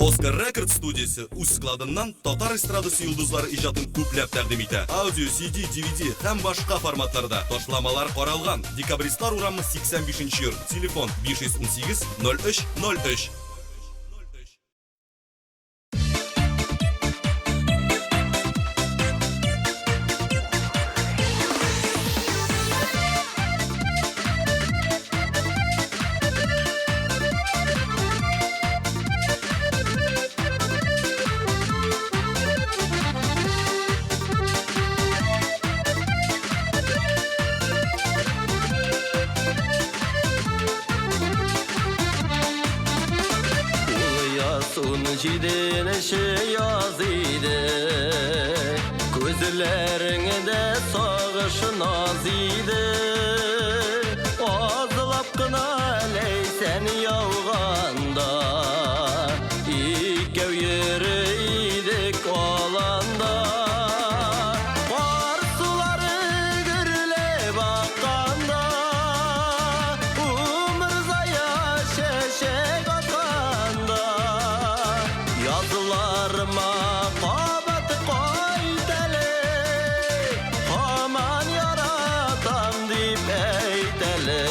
Оскар Рекорд студиясе үз складыннан татар эстрадасы йолдызлары иҗатын күпләп тәкъдим итә. Аудио, CD, DVD һәм башка форматларда. Ташламалар каралган. Декабристлар урамы 85 нче йорт. Телефон 518 03 03. Ул яз 17нче яз иде. Күзләреңдә сагыш наз иде. Азлап кына ләйсән яуганда, Икәү йөри идек аланда. Кар сулары гөрләп акканда, Умырзая чәчәк атканда, Язларыма кабат кайт әле, Һаман яратам дип әйт әле.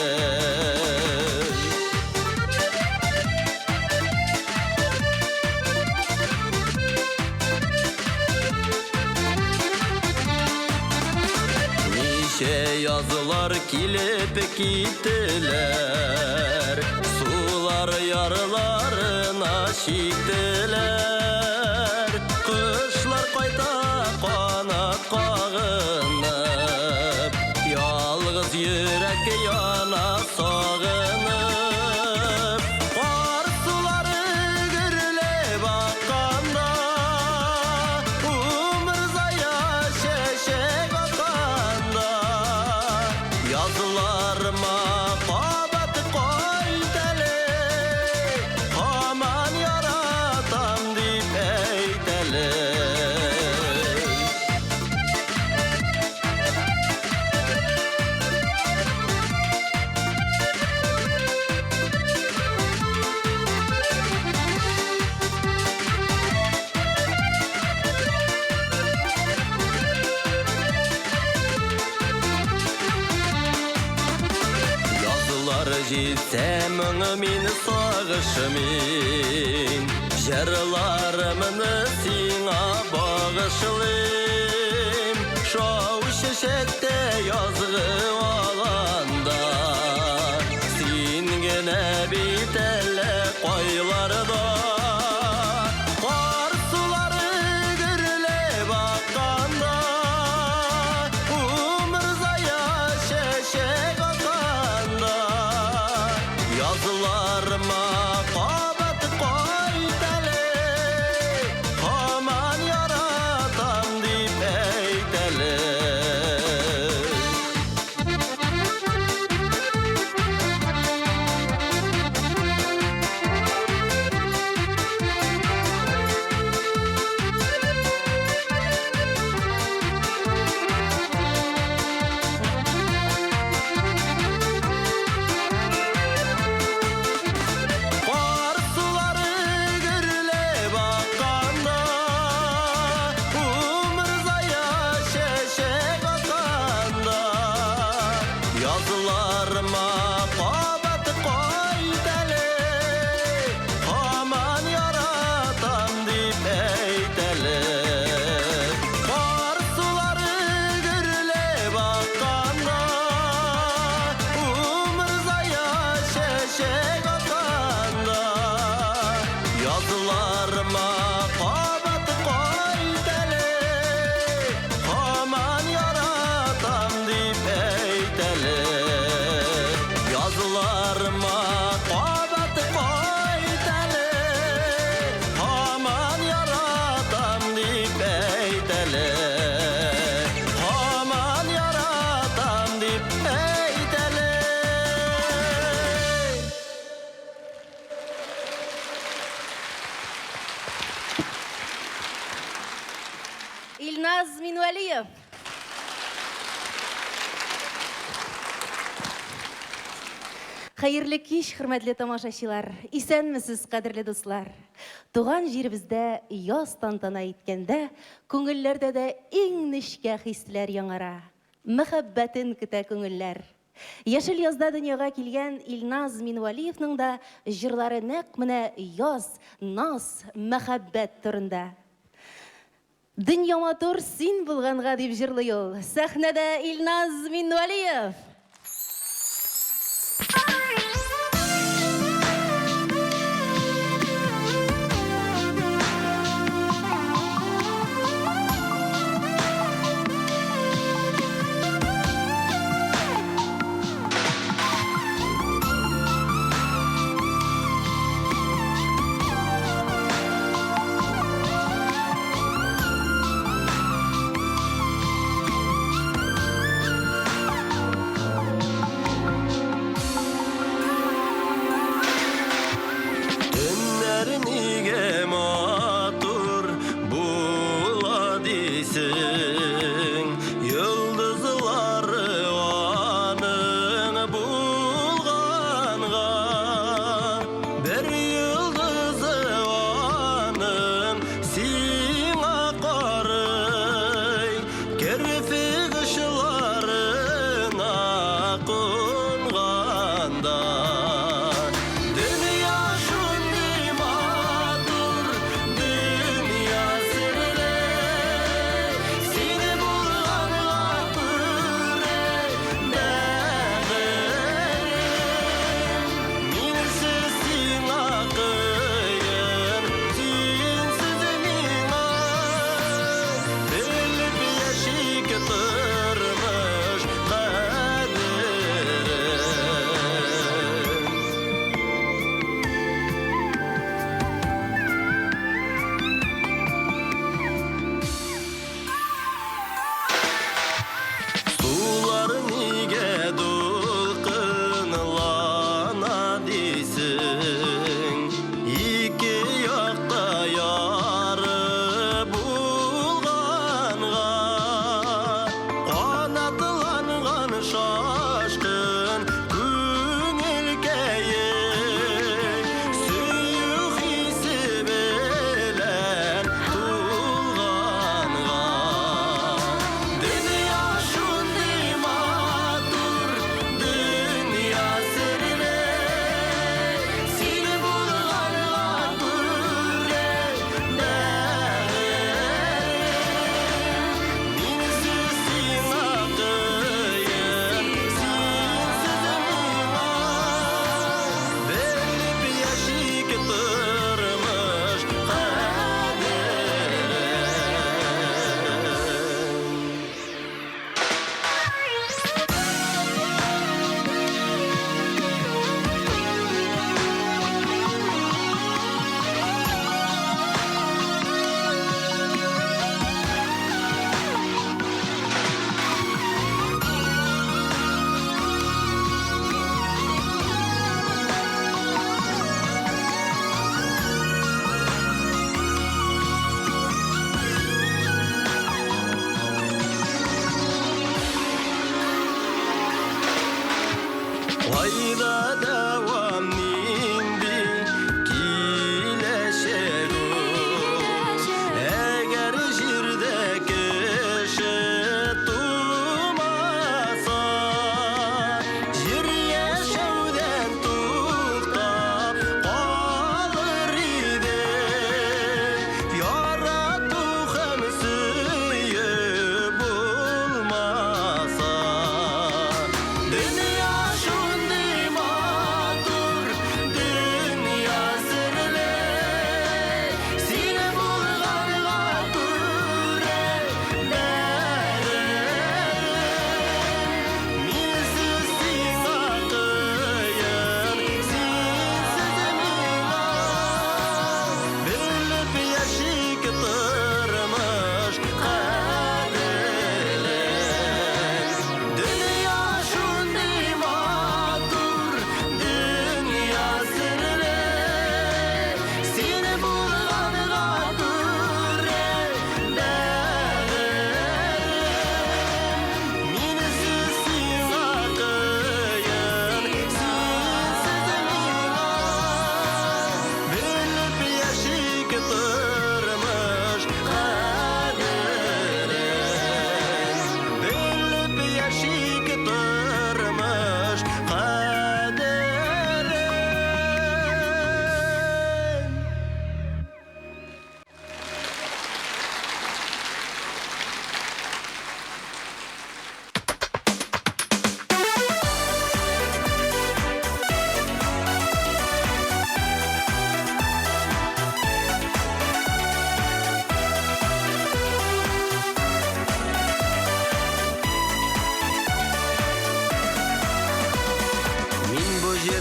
Ничә язлар килеп киттеләр, Сулар ярларына чиктеләр. Кошлар кайта канат кагынып, Ялгыз йөрәк яна сагынып. Кар сулары гөрләп акканда, Умырзая чәчәк атканда, Язларыма кабат кайт әле, Һаман яратам дип әйт әле. Язлар җитсә моңы мин сагышмыйм, Җырларымны сиңа багышлыйм. Шау чәчәктә язгы аланда, Син генә бит әллә кайларда. Кар сулары гөрләп акканда, Умырзая чәчәк атканда, Язларыма кабат кайт әле, Һаман яратам дип әйт әле. Кар сулары гөрләп акканда, Умырзая чәчәк атканда, Язларыма кабат кайт әле, Һаман яратам дип әйт әле. Кар сулары гөрләп акканда, Умырзая чәчәк атканда, Язларыма кабат кайт әле, Һаман яратам дип әйт әле. Язларыма кабат кайт әле, Һаман яратам дип әйт әле. Һаман яратам дип әйт әле. Илназ Минвәлиев. Хәерле кич, хөрмәтле тамашачылар! Исәнмесез, кадерле дуслар! Туган җиребездә яз тантана иткәндә, күңелләрдә дә иң нечкә хисләр яңара. Мәхәббәтен көтә күңелләр. Яшел язда дөньяга килгән Илназ Минвәлиевның да җырлары нәкъ менә яз, наз, мәхәббәт турында. Дөнья матур син булганга, дип җырлый ул. Сәхнәдә Илназ Минвәлиев!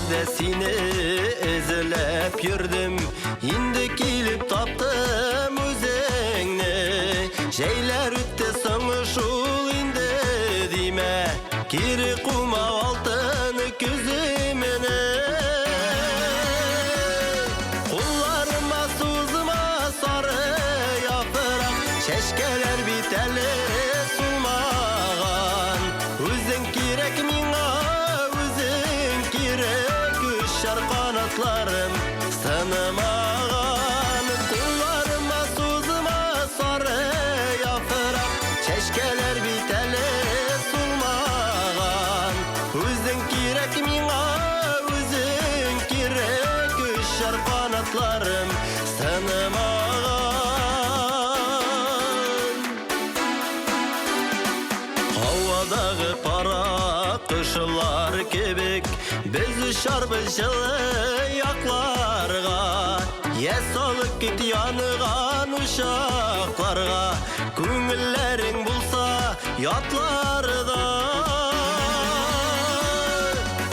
Җирләрдә сине эзләп йөрдем, инде килеп таптым үзеңне. Җәйләр үтте соң шул инде димә, кире кума алтын көземне. Кулларыма сузма сары яфрак, чәчкәләр бит әле сулмаган. Үзең кирәк миңа, үзең кирәк, очар канатларым сынмаган. Кулларыма сузма сары яфрак, чәчкәләр бит әле сулмаган. Үзең кирәк миңа, үзең кирәк, очар канатларым сынмаган. Һавадагы кара кошлар кебек без очарбыз җылы якларга. Я салып кит янган учакларга, күңелләрең булса ятларда.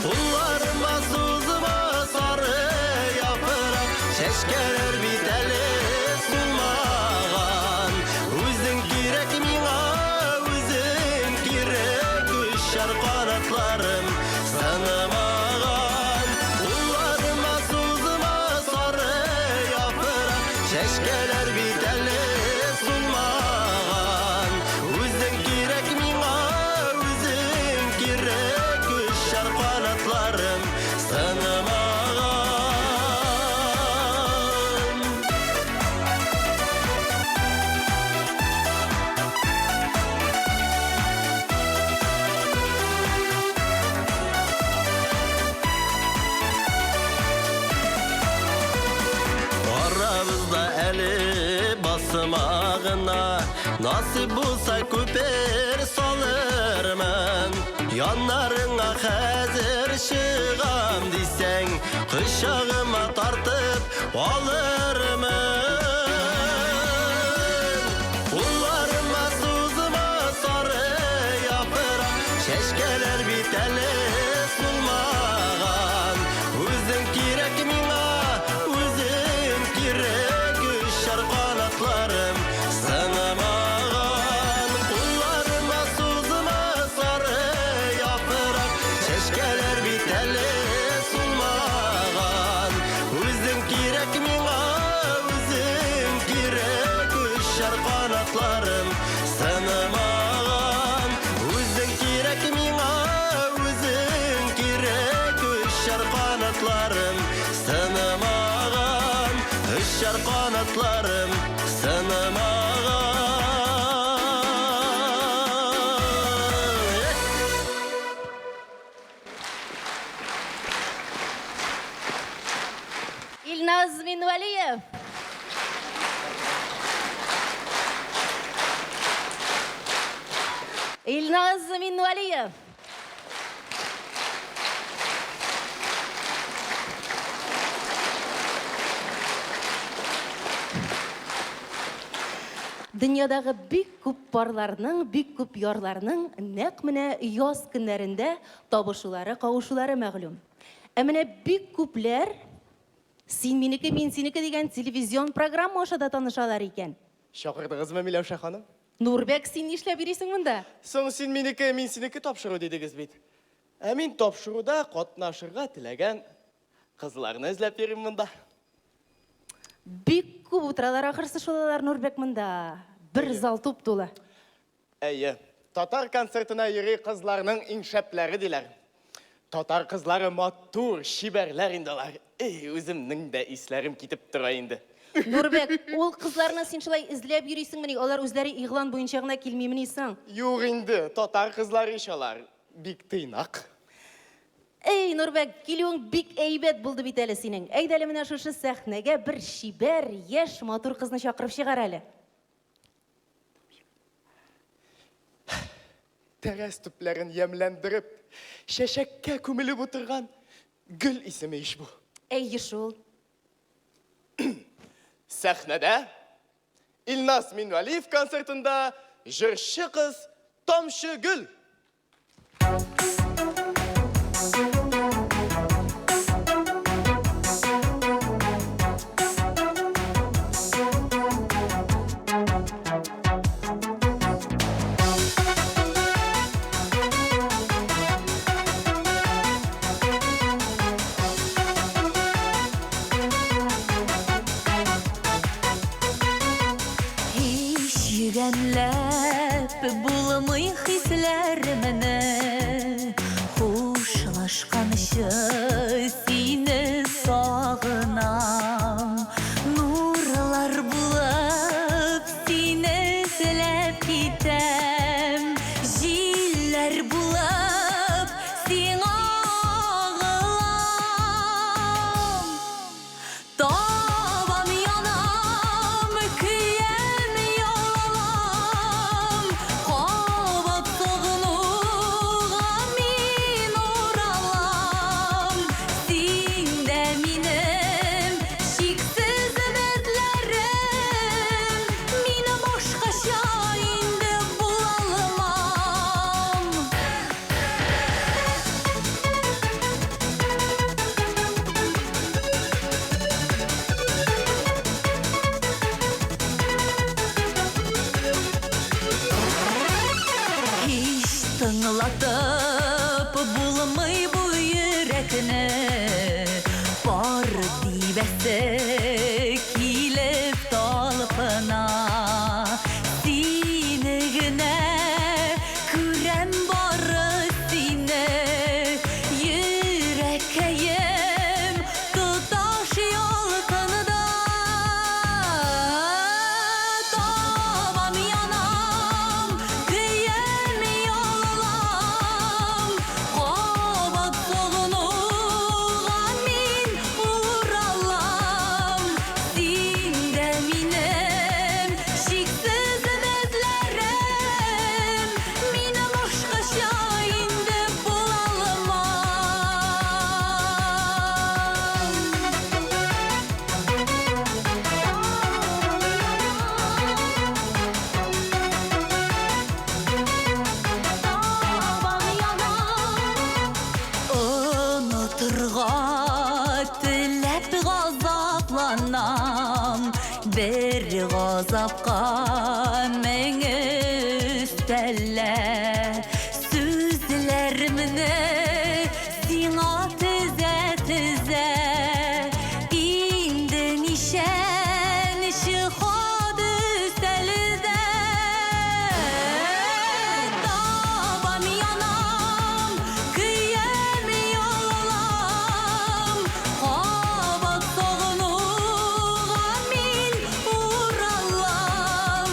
Кулларыма сузма сары яфрак, чәчкәләр бит әле сулмаган. Үзең кирәк миңа, үзең кирәк, очар канатларым сынмаган. Кулларыма сузма сары яфрак, чәчкәләр бит әле сулмаган. Үзең кирәк миңа, үзең кирәк, очар канатларым сынмаган. Арабызда әле басма гына, насыйп булса күпер салырмын. Яннарыңа хәзер чыгам дисәң, кочагыма тартып алырмын. Кулларыма сузма сары яфрак, чәчкәләр бит әле сулмаган. Үзең кирәк миңа, үзең кирәк, очар канатларым сынмаган. Кулларыма сузма сары яфрак, чәчкәләр бит әле сулмаган. Үзең кирәк миңа, үзең кирәк, очар канатларым сынмаган. Үзең кирәк миңа, үзең кирәк, очар канатларым сынмаган. Очар канатларым сынмаган. Илназ Минвәлиев. Илназ Минвәлиев. Дөньядагы бик күп парларның, бик күп ярларның нәкъ менә яз көннәрендә табышулары, кавышулары мәгълүм. Ә менә бик күпләр Син минеке, мин синеке дигән телевизион программа аша да танышалар икән. Чакырдыгызмы, Миләүшә ханым? Нурбәк, син нишләп йөрисең монда? Соң син минеке, мин синеке тапшыру дидегез бит. Ә мин тапшыруда катнашырга теләгән кызларны эзләп йөрим монда. Бик күп утыралар ахрысы шул алар, Нурбәк, монда. Бер зал туп-тулы. Әйе, татар концертына йөри кызларның иң шәпләре диләр. Татар кызлары матур, чибәрләр инде алар. Эй, үземнең дә исләрем китеп тора инде. Нурбәк, ул кызларны син шулай эзләп йөрисеңмени? Алар үзләре игълан буенча гына килмимени соң? Юк инде, татар кызлары ич алар. Бик тыйнак. Эй, Нурбәк, килүең бик әйбәт булды бит әле синең. Әйдә әле менә шушы сәхнәгә бер чибәр, яшь, матур кызны чакырып чыгар әле. Тәрәз төпләрен ямьләндереп, чәчәккә күмелеп утырган гөл исеме ич бу. Әйе шул. Сәхнәдә Илназ Минвәлиев концертында җырчы кыз Тамчы Гөл. Эзләп булмый хисләремне. Хушлашканчы сине сагынам. Нурлар булып сине эзләп китәм. Җилләр булып сиңа агылам. Табам янам, көям ялам. Кабат сагынуга мин уралам. Син дә минем чиксез өметләрем. Мин башкача инде булалмам. Һич тыңлатып булмый бу йөрәкне. Пар тибәсе килеп талпына. Сине генә күрәм, бары сине. Йөрәккәем тоташ ялкында. Табам янам, көям ялам. Кабат сагынуга мин уралам. Син дә минем чиксез өметләрем. Мин башкача инде булалмам. Табам янам. Онытырга теләп газапланам. Бер газапка мең өстәлә. Сүзләремне сиңа тезә-тезә. Инде ничәнче хат өстәлдә. Табам янам, көям ялам. Кабат сагынуга мин уралам.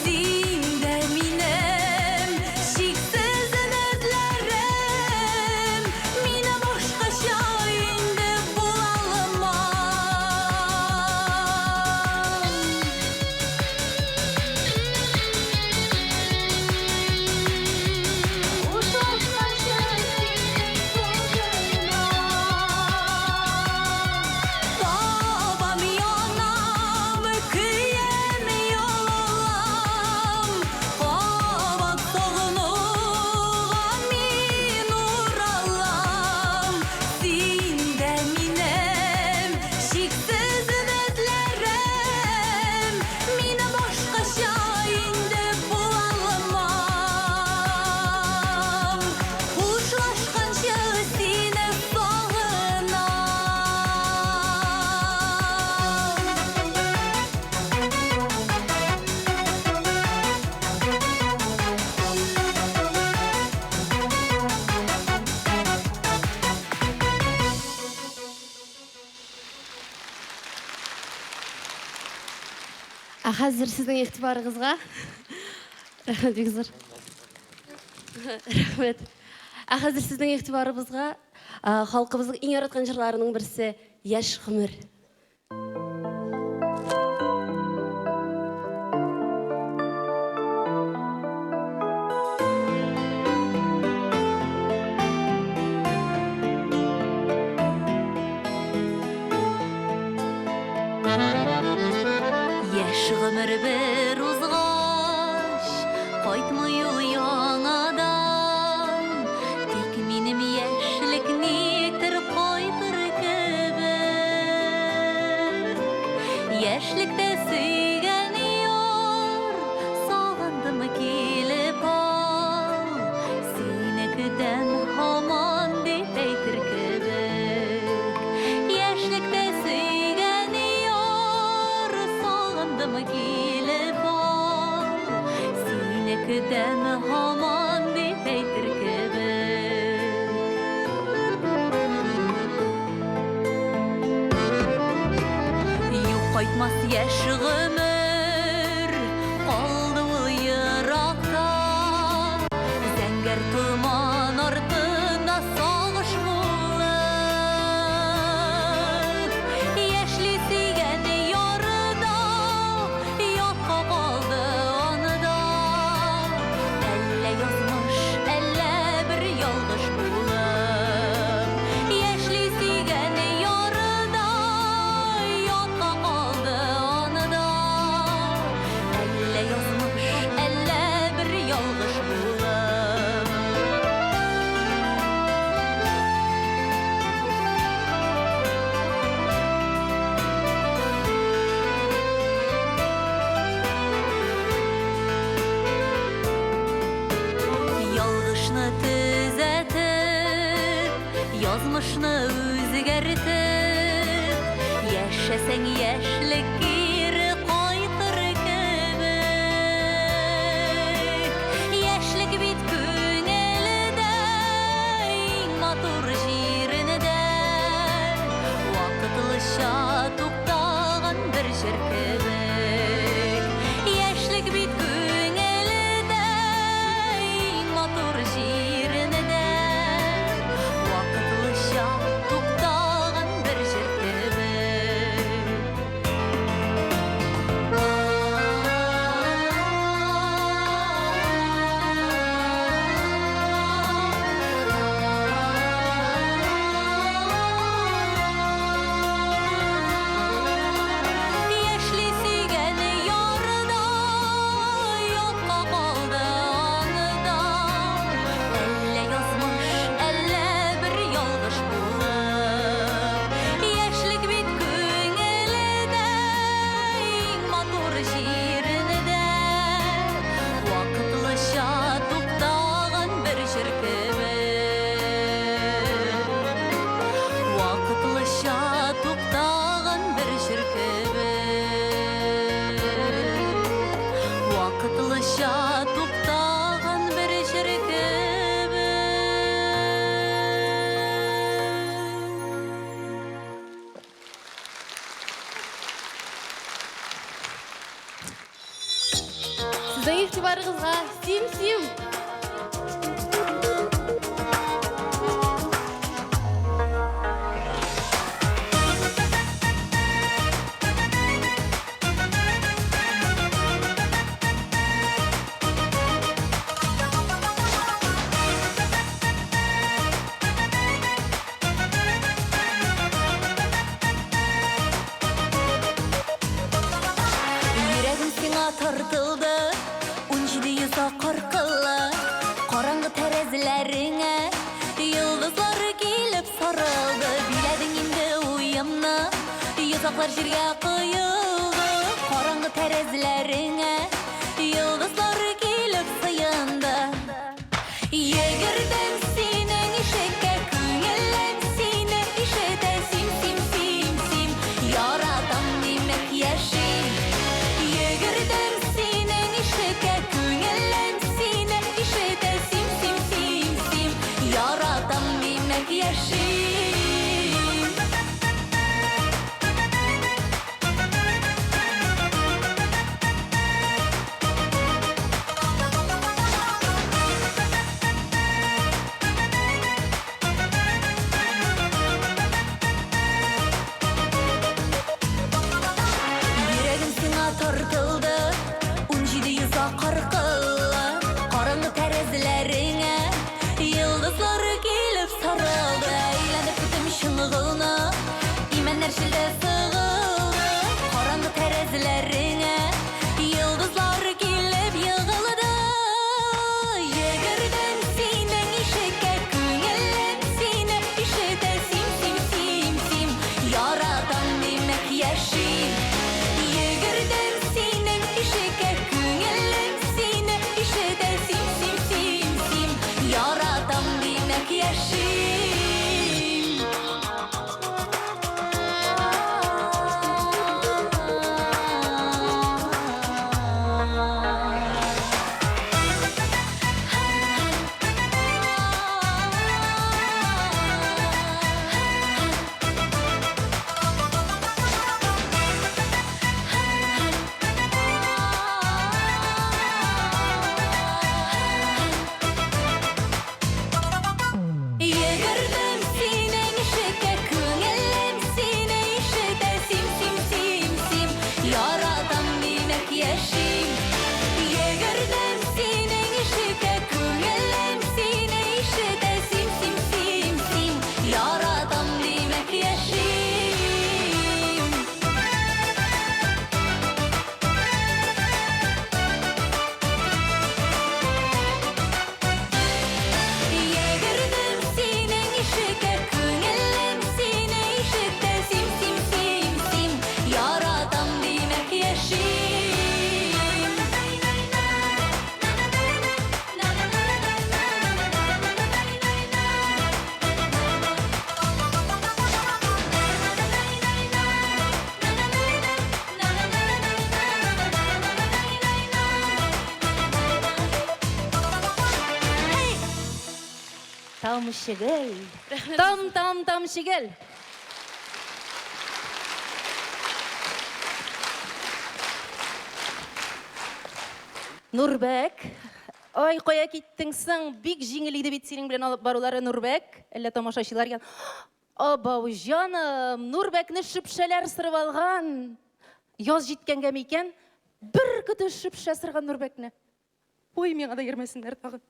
Син дә минем чиксез өметләрем. Мин башкача инде булалмам. Табам янам, көям ялам. Кабат сагынуга мин уралам. Син дә минем чиксез өметләрем. Мин башкача инде булалмам. Хушлашканчы сине сагынам. Ә хәзер сезнең игътибарыгызга, рәхмәт бик зур. Рәхмәт. Ә хәзер сезнең игътибарыбызга халкыбызның иң яраткан җырларының берсе Яшь гомер. Яшь гомер бер узгач, кайтмый ул яңадан. Тик минем яшьлек никтер кайтыр кебек. Яшьлектә сөйгән яр, сагындым, килеп ал. Сине көтәм һаман дип әйтер кебек. Яшьлектә сөйгән яр, сагындым, килеп ал. көтәм һаман дип әйтер кебек. Юк кайтмас яшь гомер, калды ул еракта. Зәңгәр томан артында сагыш булып. Яшьли сөйгән яры да ятка калды аны да. Әллә язмыш, әллә бер ялгыш булып. Яшьли сөйгән яры да ятка калды аны да. Әллә язмыш, әллә бер ялгыш булып. Ялгышны төзәтеп, язмышны үзгәртеп, яшәсәң яшьлек кире кайтыр кебек. Яшьлек бит күңелдә, иң матур җирендә, вакытлыча туктаган бер җыр кебек. Яшьлек бит күңелдә, иң матур җирендә, вакытлыча туктаган бер җыр кебек. Яшьли сөйгән яры да ятка калды аны да. Әллә язмыш, әллә бер ялгыш булып. Яшьлек бит күңелдә, иң матур җирендә, вакытлыча туктаган бер җыр кебек. Вакытлыча туктаган бер җыр кебек. Вакытлыча туктаган бер җыр кебек. Сезнең игътибарыгызга Сим-Сим! Йөрәгем сиңа тартылды, 17 йозак аркылы. Караңгы тәрәзәләреңә йолдызлар килеп сарылды. Биләдең инде уемны, йозаклар җиргә коелды. Караңгы тәрәзәләреңә йолдызлар килеп сыенды. Йөгердем синең ишеккә, күңелем сине ишетә. Сим, сим, сим, сим, яратам, димәк яшим. Йөгердем синең ишеккә, күңелем сине ишетә. Сим, сим, сим, сим, яратам, димәк яшим. Тамчыгөл. Там, там, тамчыгөл. Нурбәк, ай, кая киттең соң? Бик җиңел иде бит синең белән алып барулары, Нурбәк. Әллә тамашачылар ян. Абау, җаным, Нурбәкне шөпшәләр сырып алган. Яз җиткәнгә микән? Бер көтү шөпшә сырган Нурбәкне. Ой, миңа да йөрмәсеннәр тагын.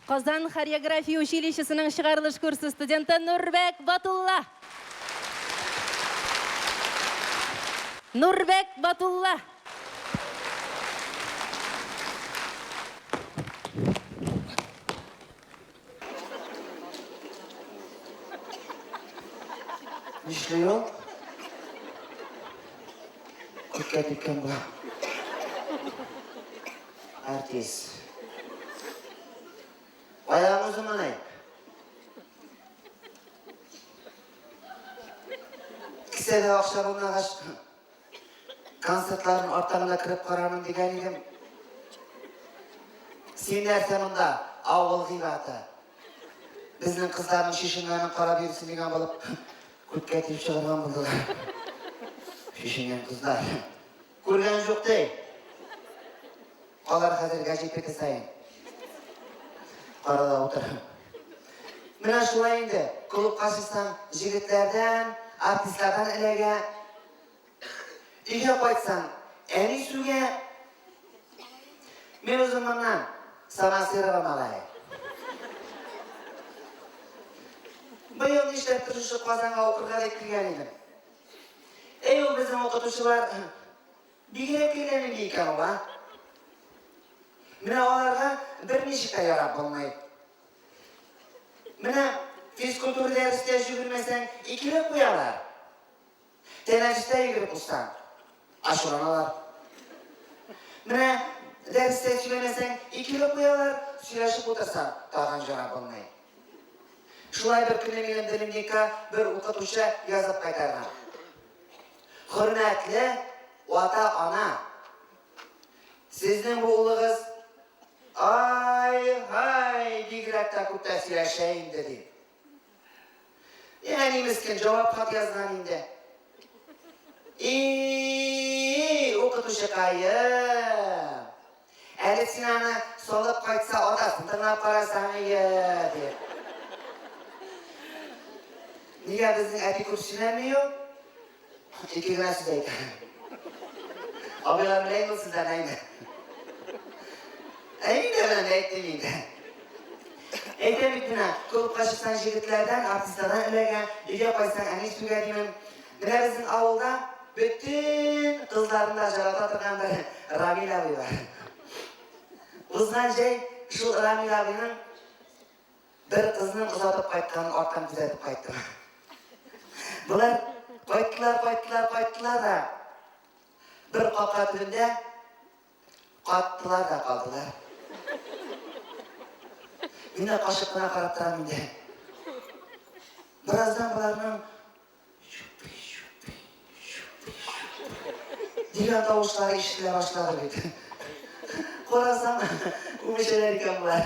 Казан хореография училищесының чыгарылыш курсы студенты Нурбәк Батулла. Нурбәк Батулла. Нишли ул? Күккә типкән була. Артист. Аягың озынмыни? Кесәдә акча булмагач, концертларын арттан гына кереп карармын дигән идем. Син нәрсә монда, авыл гыйбаты? Безнең кызларның чишенгәнен карап йөрисең дигән булып, күккә тиеп чыгарган булдылар. Чишенгән кызлар. Күргән юк ди. Алар хәзер гәҗит бите саен. Кара да утыр. Менә шулай инде, клубка чыксаң, җегетләрдән, артистлардан эләгә. Өйгә кайтсаң, әни сүгә. Мин үзем моннан, Самосырова малае. Быел нишләптер шушы Казанга укырга дип килгән идем. Эй, ул безнең укытучылар бигрәк әллә нинди икән ул, а? Менә аларга берничек тә ярап булмый. Менә физкультура дәрестә җөгермәсәң, икеле куялар. Тәнәфестә йөгереп узсаң, ачуланалар. Менә дәрестә сөйләмәсәң, икеле куялар, сөйләшеп утырсаң, тагын җарап булмый. Шулай бер көнне минем дневникка бер укытучы язып кайтарган. Хөрмәтле ата-ана, сезнең бу улыгыз ай-һай бигрәк тә күп тә сөйләшә инде, ди. Әни мескен җавап хат язган инде. И-и-и, укытучыкаем! Әле син аны салып кайтса, атасын тыңлап карасаң ие, дип. Нигә безнең әти күп сөйләми ул? Ике генә сүз әйтә. Абыйлар белә инде ул сүзләрне инде. Ә инде менә әйттем инде. Әйтәм бит менә, клубка чыксаң җегетләрдән, артистлардан эләгә, өйгә кайтсаң әни сүгә димен. Менә безнең авылда бөтен кызларны да жарата торган бер Рамил абый бар. Узган җәй шул Рамил абыйның бер кызның озатып кайтканын арттан күзәтеп кайттым. Болар кайттылар, кайттылар, кайттылар да бер капка төбендә каттылар да калдылар. Мин дә качып кына карап торам инде. Бераздан боларның Дигән тавышлар ишетелә башлады бит. Карасам, үбешәләр икән болар.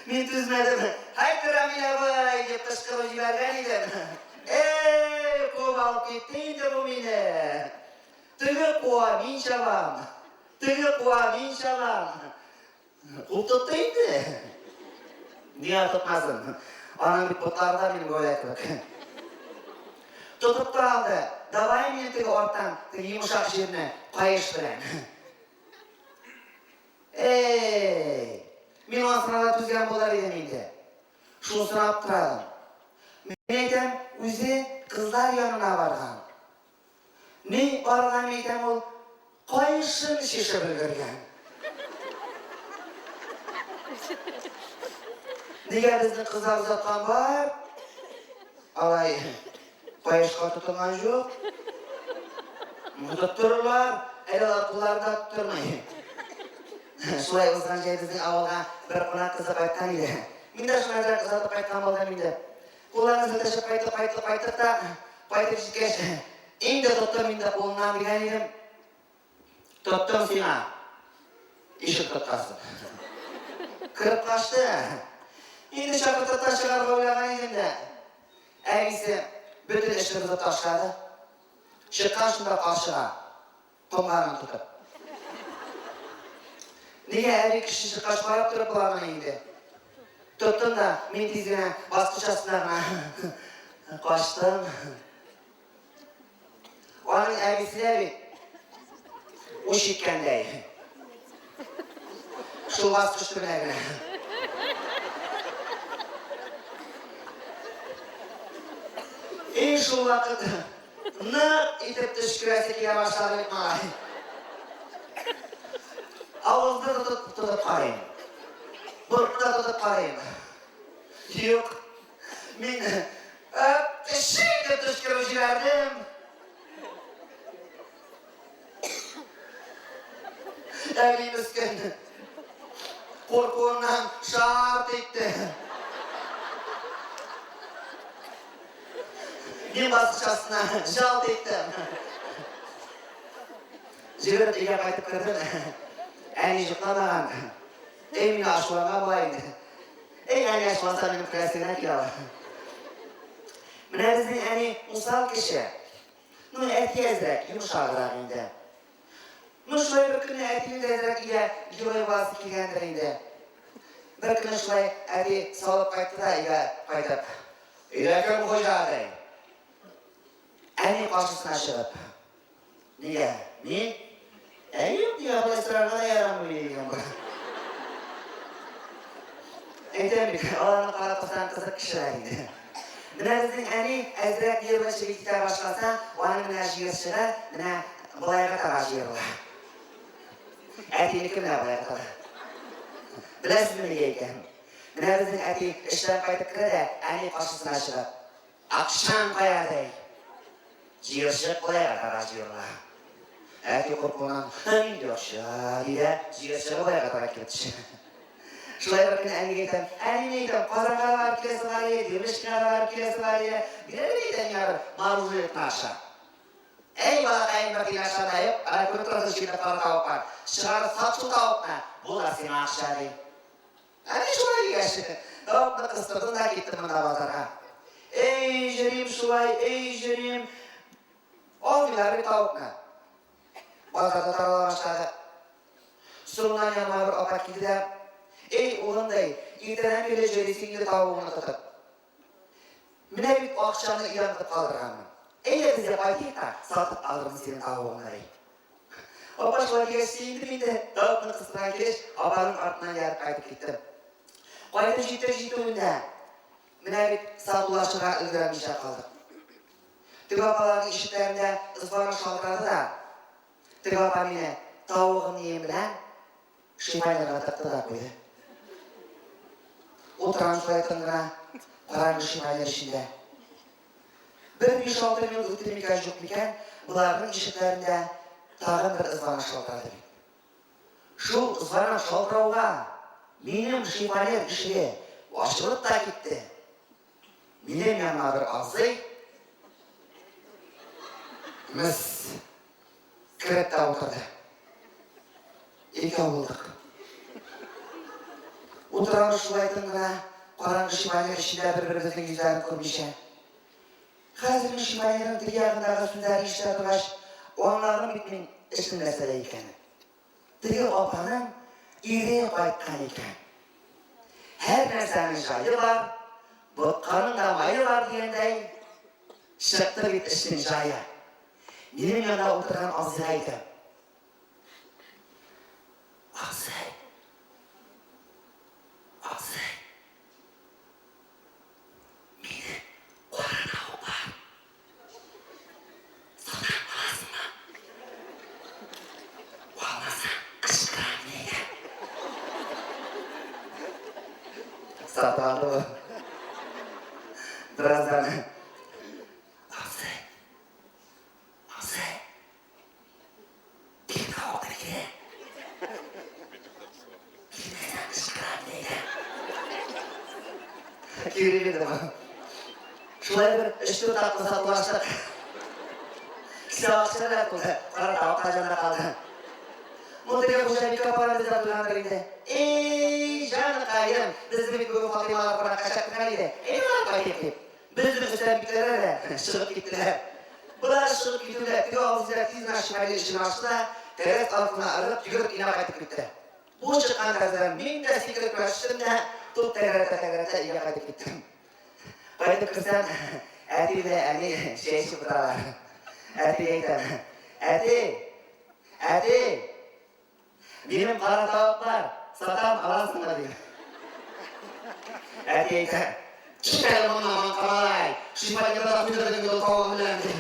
Мин түзмәдем. Һайт, Рамил абый! Дип кычкырып җибәргән идем. Эй, куып алып китте инде бу мине. Теге куа, мин чабам. Теге куа, мин чабам. Куып тотты инде. Нигә тотмасын? Аның бит ботлары да минем гәүдә кебек. Тотып та алды. Давай мине теге арттан, теге йомшак җирне каеш белән. Эй! Мин анысына да түзгән булыр идем инде. Шунысына аптырадым. Мин әйтәм, үзе кызлар янына барган. Ни барган, мин әйтәм, ул каешын чишеп өлгергән. Нигә безнең кызлар озаткан бар? Алай каешка тотынган юк. Тоттырырлар, әле алар кулларын да тоттырмый. Шулай узган җәй безнең авылга бер кунак кызы кайткан иде. Мин дә шуны әзрәк озатып кайткан булдым инде. Кулларны селтәшеп кайттык, кайттык, кайттык та, кайтып җиткәч, инде тоттым инде кулыннан дигән идем. Тоттым сиңа. Ишек тоткасын. Кереп качты. Инде чакыртып та чыгарырга уйлаган идем дә. Әнисе бөтен эшне бозып ташлады. Чыккан шунда каршыга. Комганын тотып. Нигә әби кеше чыккач карап торып буламыни инде? Тоттым да, мин тиз генә баскыч астына гына качтым. Аның әбисе дә бит уч иткәндәй. Шул баскыч төбенә генә. И шул вакыт нык итеп төчкерәсе килә башлады бит малай. Авызны тотып тотып карыйм. Борынны да тотып карыйм. Юк. Мин әп-тши итеп төчкереп җибәрдем. Әби мескен куркуыннан шарт итте. Мин баскыч астына жалт иттем. Җөгереп өйгә кайтып кердем. Әни йокламаган. Эй, мине ачуланган була инде. Эй, әни ачуланса, минем көләсе генә килә ала. Менә безнең әни усал кеше. Ну, әти әзрәк, йомшаграк инде. Ну, шулай бер көнне әтинең дә әзрәк өйдә герой буласы килгәндер инде. Бер көнне шулай әти салып кайтты да өйгә кайтып. Өйдә кем хуҗа, ди. Әни каршысына чыгып. Нигә? Мин? Ә юк, нигә болай сорарга да ярамый дигән бу. Әйтәм бит, аларны карап торсаң кызык кешеләр инде. Менә безнең әни әзрәк нервы чиге китә башласа, аның менә җыерчыгы менә болайга таба җыерыла. Әтинеке менә болайга таба. Беләсезме нигә икән? Менә безнең әти эштән кайтып керә дә, әни каршысына чыгып, Акчаң кая, ди. Җыерчык болайга таба җыерыла. Әти куркуыннан, Нинди акча, ди дә, җыерчыгы болайга таба килеп төшә. Шулай бер көн әнигә әйтәм, әни, мин әйтәм, Казанга да барып киләсе бар иде, Дербышкига да барып киләсе бар иде. Бир әле, әйтәм, миңа бер мороженое акча. Әй, балакаем, бер тиен акчам да юк, әнә күреп торасың, читтә кара тавык бар. Чыгарып сат шул тавыкны, булыр сиңа акча, ди. Әни шулай дигәч, тавыкны кыстырдым да киттем монда базарга. Эй, җөрим шулай, эй, җөрим. Алмыйлар бит тавыкны. Базарда тарала башлады. Соңыннан яныма бер апа килде дә, Эй, улым, ди, иртәдән бирле җөрисең инде тавыгыңны тотып. Менә бит акчаны өйдә онытып калдырганмын. Әйдә безгә кайтыйк та, сатып алырмын синең тавыгыңны, ди. Апа шулай дигәч, сөендем инде. Тавыкны кыстырган килеш, апаның артыннан ияреп кайтып киттем. Кайтып җитер җитүендә, менә бит саубуллашырга өлгерә алмыйча калдык. Теге апаларның ишекләрендә звонок шалтырады да, теге апа мине тавыгым-нием белән шифоньерга тыкты да куйды. Утырам шулай тын гына, караңгы шифоньер эчендә. Бер биш-алты минут үтте микән, юк микән, боларның ишекләрендә тагын бер звонок шалтырады бит. Шул звонок шалтырауга минем шифоньер ишеге ачылып та китте. Минем яныма бер абзый мыс кереп тә утырды. Икәү булдык. Утырабыз шулай тын гына, караңгы шифоньер эчендә бер-беребезнең йөзләрен күрмичә. Хәзер мин шифоньерның теге ягындагы сүзләрне ишетә торгач, аңладым бит мин эшнең нәрсәдә икәнен. Теге апаның ире кайткан икән. Һәр нәрсәнең җае бар, ботканың да мае бар дигәндәй, чыкты бит эшнең җае. Минем янда утырган абзыйга әйтәм. Абзый! Абзый! Мине кара тавыклар сатам аласыңмы? Алмасаң, кычкырам, мин әйтәм. Сатып алды ул. Бераздан Абзый! Абзый! Кире бирде бу. Шулай бер өч-дүрт тапкыр сатулаштык. Кесә акча да тулды, кара тавык та җанда калды. Бу теге хуҗабикә апаны бездә туйгандыр инде. Эй, җаныкаем, безне бит бүген Фатыймалар кунакка чакырган иде. Әйдә барып кайтыйк дип. Безнең өстән бикләделәр дә, чыгып киттеләр. Болар чыгып китүгә, теге абзый да тиз генә шифоньер ишеген ачты да, тәрәз артына ыргып, йөгереп өенә кайтып китте. Бу чыккан тәрәзәдән мин дә сикереп кенә төштем дә, туп тәгәрәтә-тәгәрәтә өйгә кайтып киттем. Кайтып керсәм, әти белән әни чәй эчеп утыралар. Әтигә әйтәм, Әти! Әти! Минем кара тавык бар, сатам, аласыңмы, дим. Әти әйтә, Кит әле моннан, маңка малай, шифоньерда да туйдырдың инде ул тавыгың белән, ди.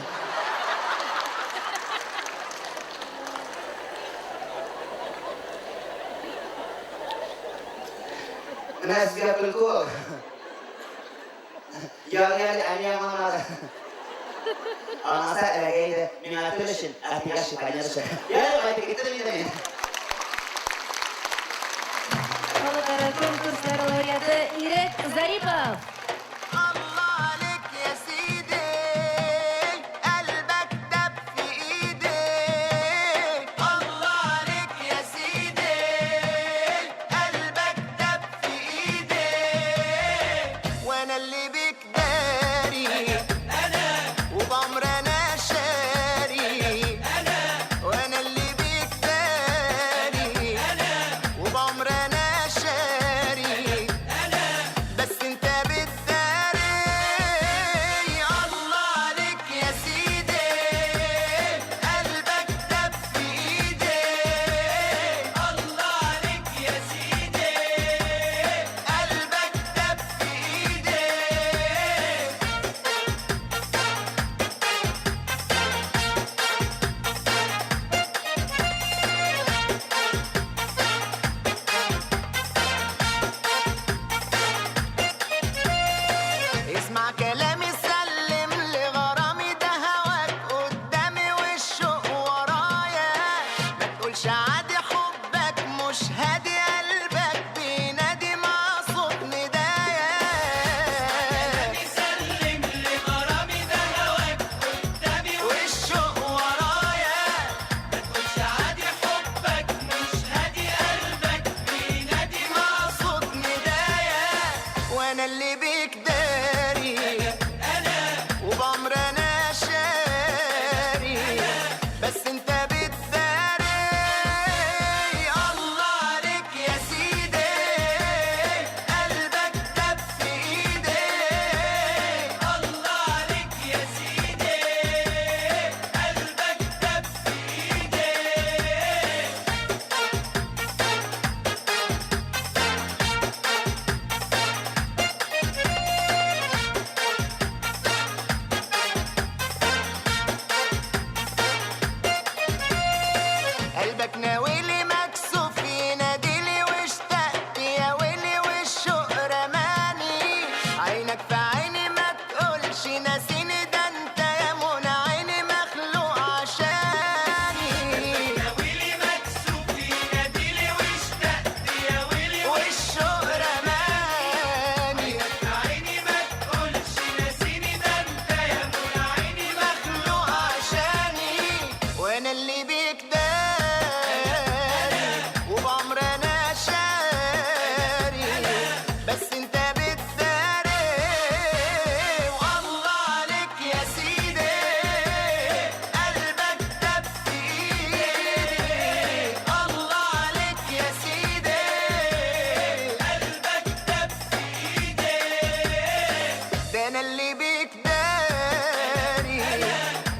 Менә сезгә көлке ул. Ярый әле әни аңламады. Аңласа эләгә иде. Миңа тел өчен, әтигә шифоньер өчен. Ярый, кайтып киттем инде мин. Халыкара конкурслар лауреаты Ирек Зарипов.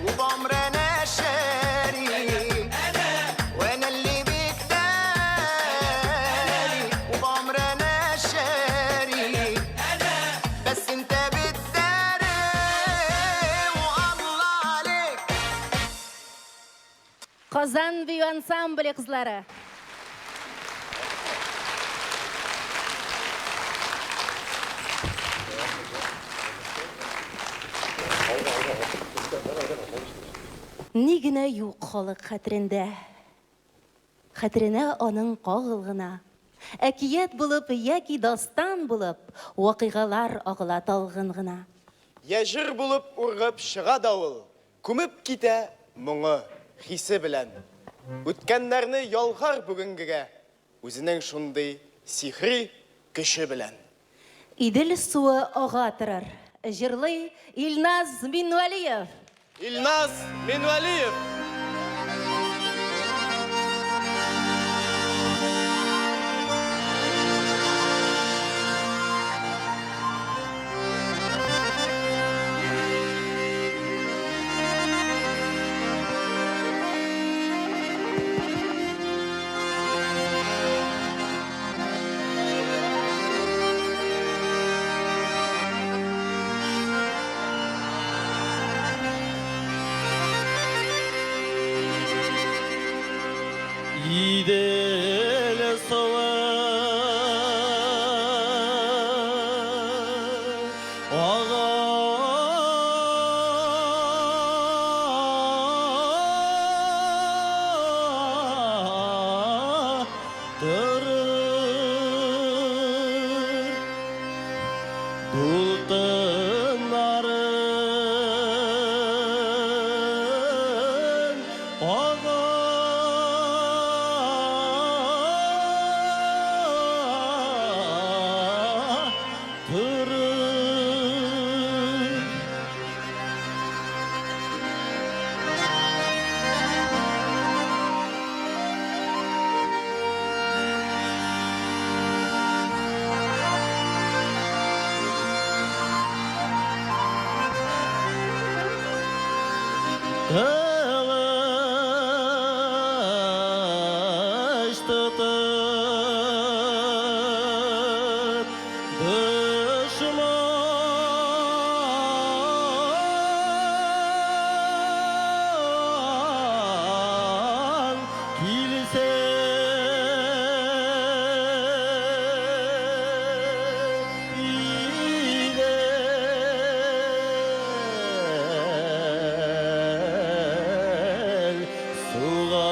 وبعمر انا شاري وانا اللي بيك داري وبعمر انا شاري بس انت بتداري والله عليك. Казан бию ансамбле кызлары. Ни генә юк халык хәтерендә. Хәтеренә аның кагыл гына. Әкият булып яки дастан булып, вакыйгалар агыла талгын гына. Я җыр булып ургып чыга давыл, күмеп китә моңы, хисе белән. Үткәннәрне ялгар бүгенгегә, үзенең шундый сихри көче белән. Идел суы ага торыр. Җырлый Илназ Минвәлиев. Илназ Минвәлиев! Идел суы ага торыр. Дулкыннарын ага торыр. Кылыч тотып дошман килсә Идел суга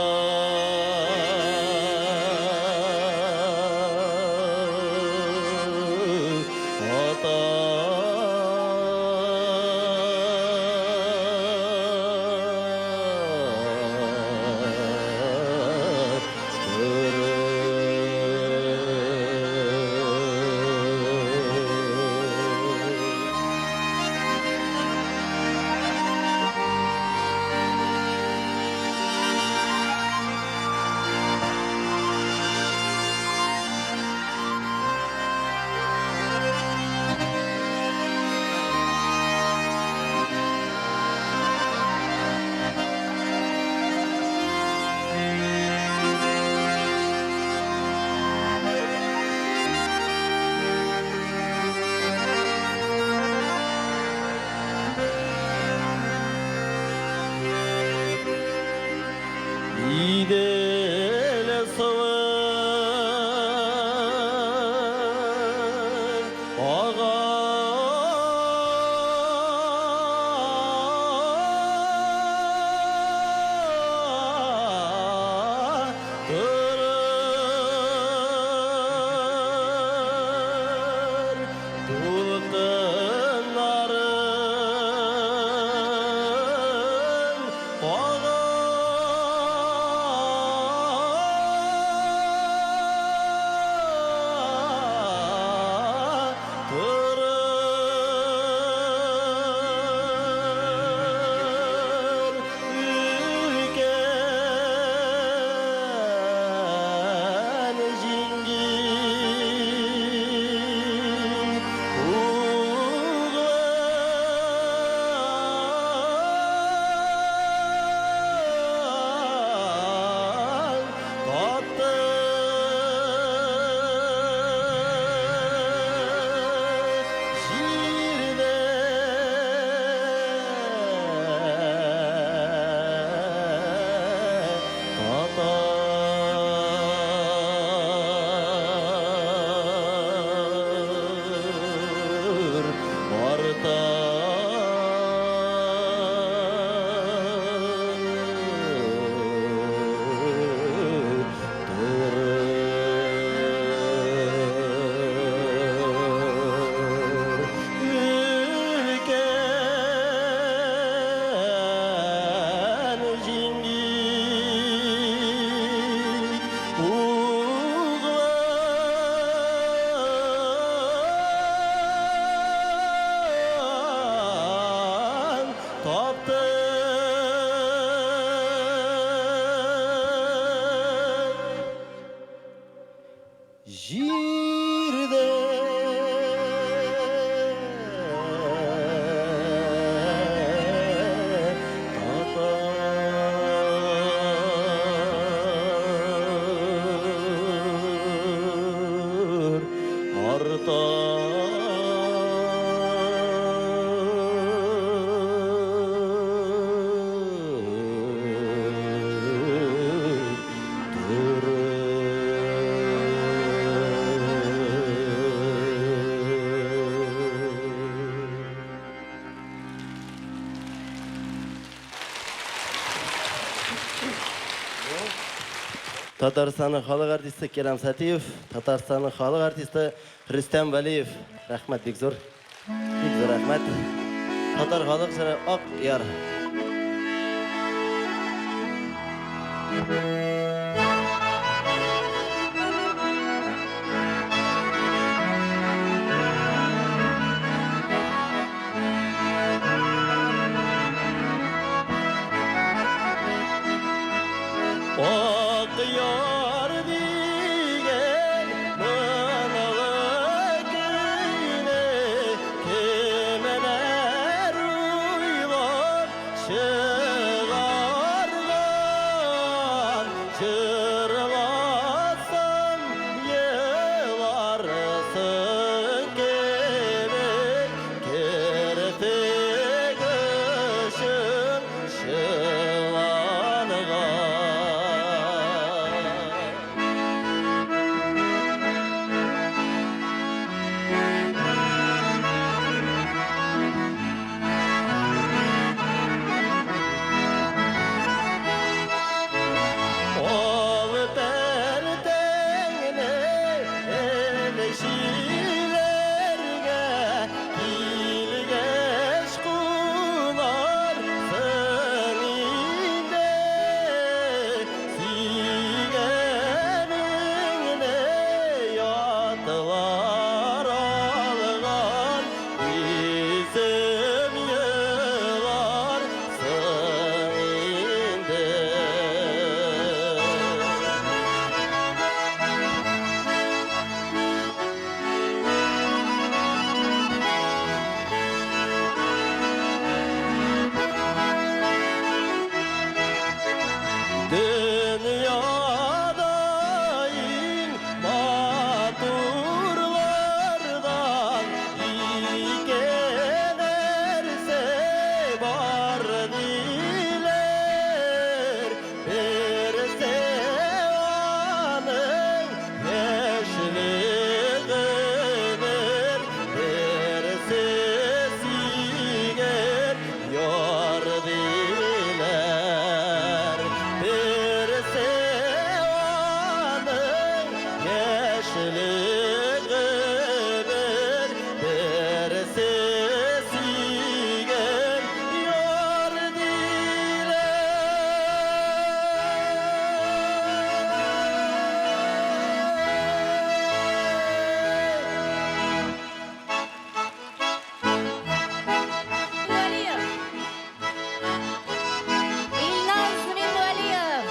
атар. Идел суы ага торыр. Дулкыннарын ага Татарстанның халык артисты Керам Сатиев, Татарстанның халык артисты Рөстәм Вәлиев. Рәхмәт бик зур. Бик зур рәхмәт. Татар халык җыры Ак яр. Ак яр дигән моңлы көйне кемнәр уйлап чыгарган? Җырласаң еларсың кебек, керфек очың чыланган. Ал пәрдәңне элчиләргә килгәч кунарсың инде. Сөйгәнеңне ятлар алган, үзем еларсың инде. Дөньяда иң матурлардан ике нәрсә бар диләр. Берсе аның яшьлегедер, берсе сөйгән яр диләр. Берсе аның яшьлегедер, берсе сөйгән яр диләр. Минвәлиев. Илназ Минвәлиев.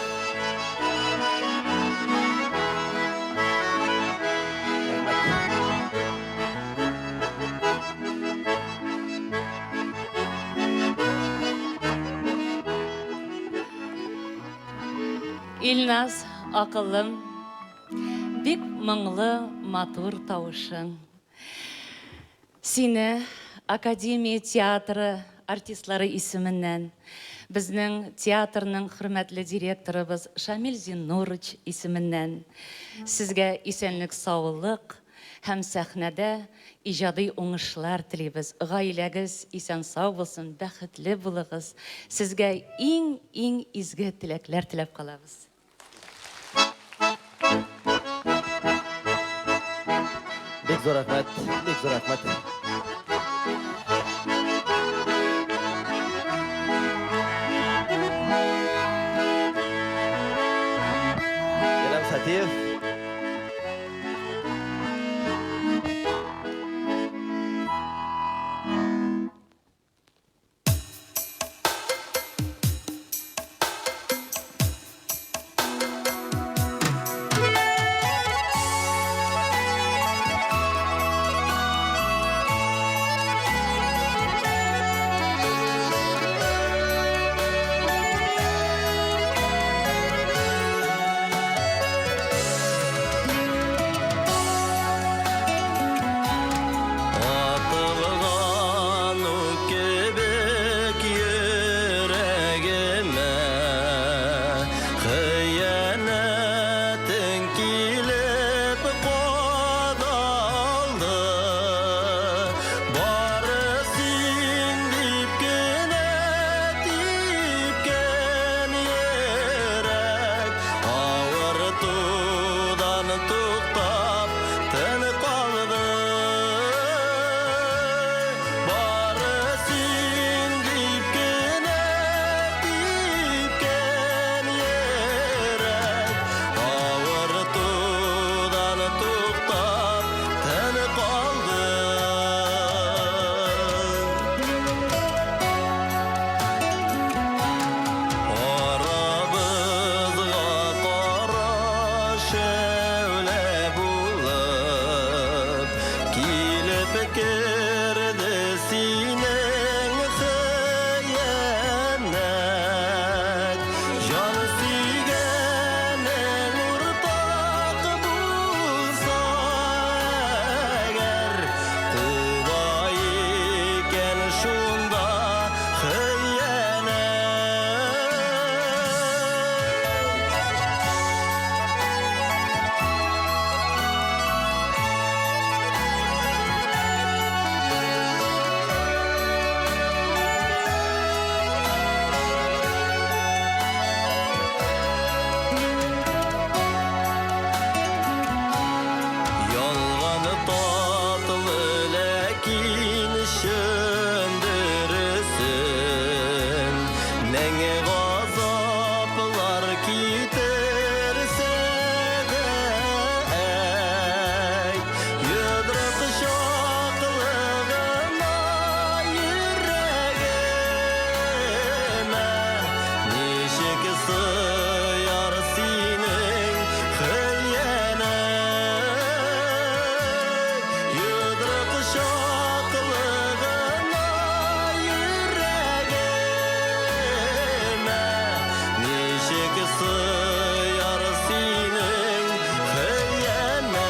Илназ, акыллым, бик моңлы, матур тавышың. Сине Академия театры артистлары исеменнән, безнең театрның хөрмәтле директорыбыз Шамил Зиннурович исеменнән сезгә исәнлек-саулык һәм сәхнәдә иҗади уңышлар телибез. Гаиләгез исән-сау булсын, бәхетле булыгыз. Сезгә иң-иң изге теләкләр теләп калабыз. Бик зур рәхмәт, бик зур рәхмәт. Илһам Сатиев. Мең газаплар китерсә дә, әй, йодрык чаклыгына йөрәгемә ничек сыяр синең хыянәт? Йодрык чаклыгына йөрәгемә ничек сыяр синең хыянәт?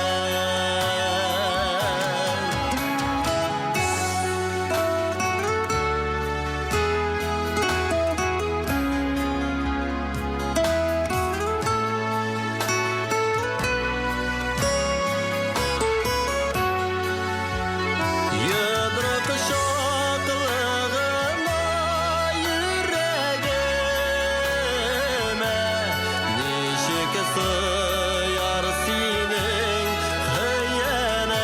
Йодрык чаклыгына йөрәгемә ничек сыяр синең хыянәт?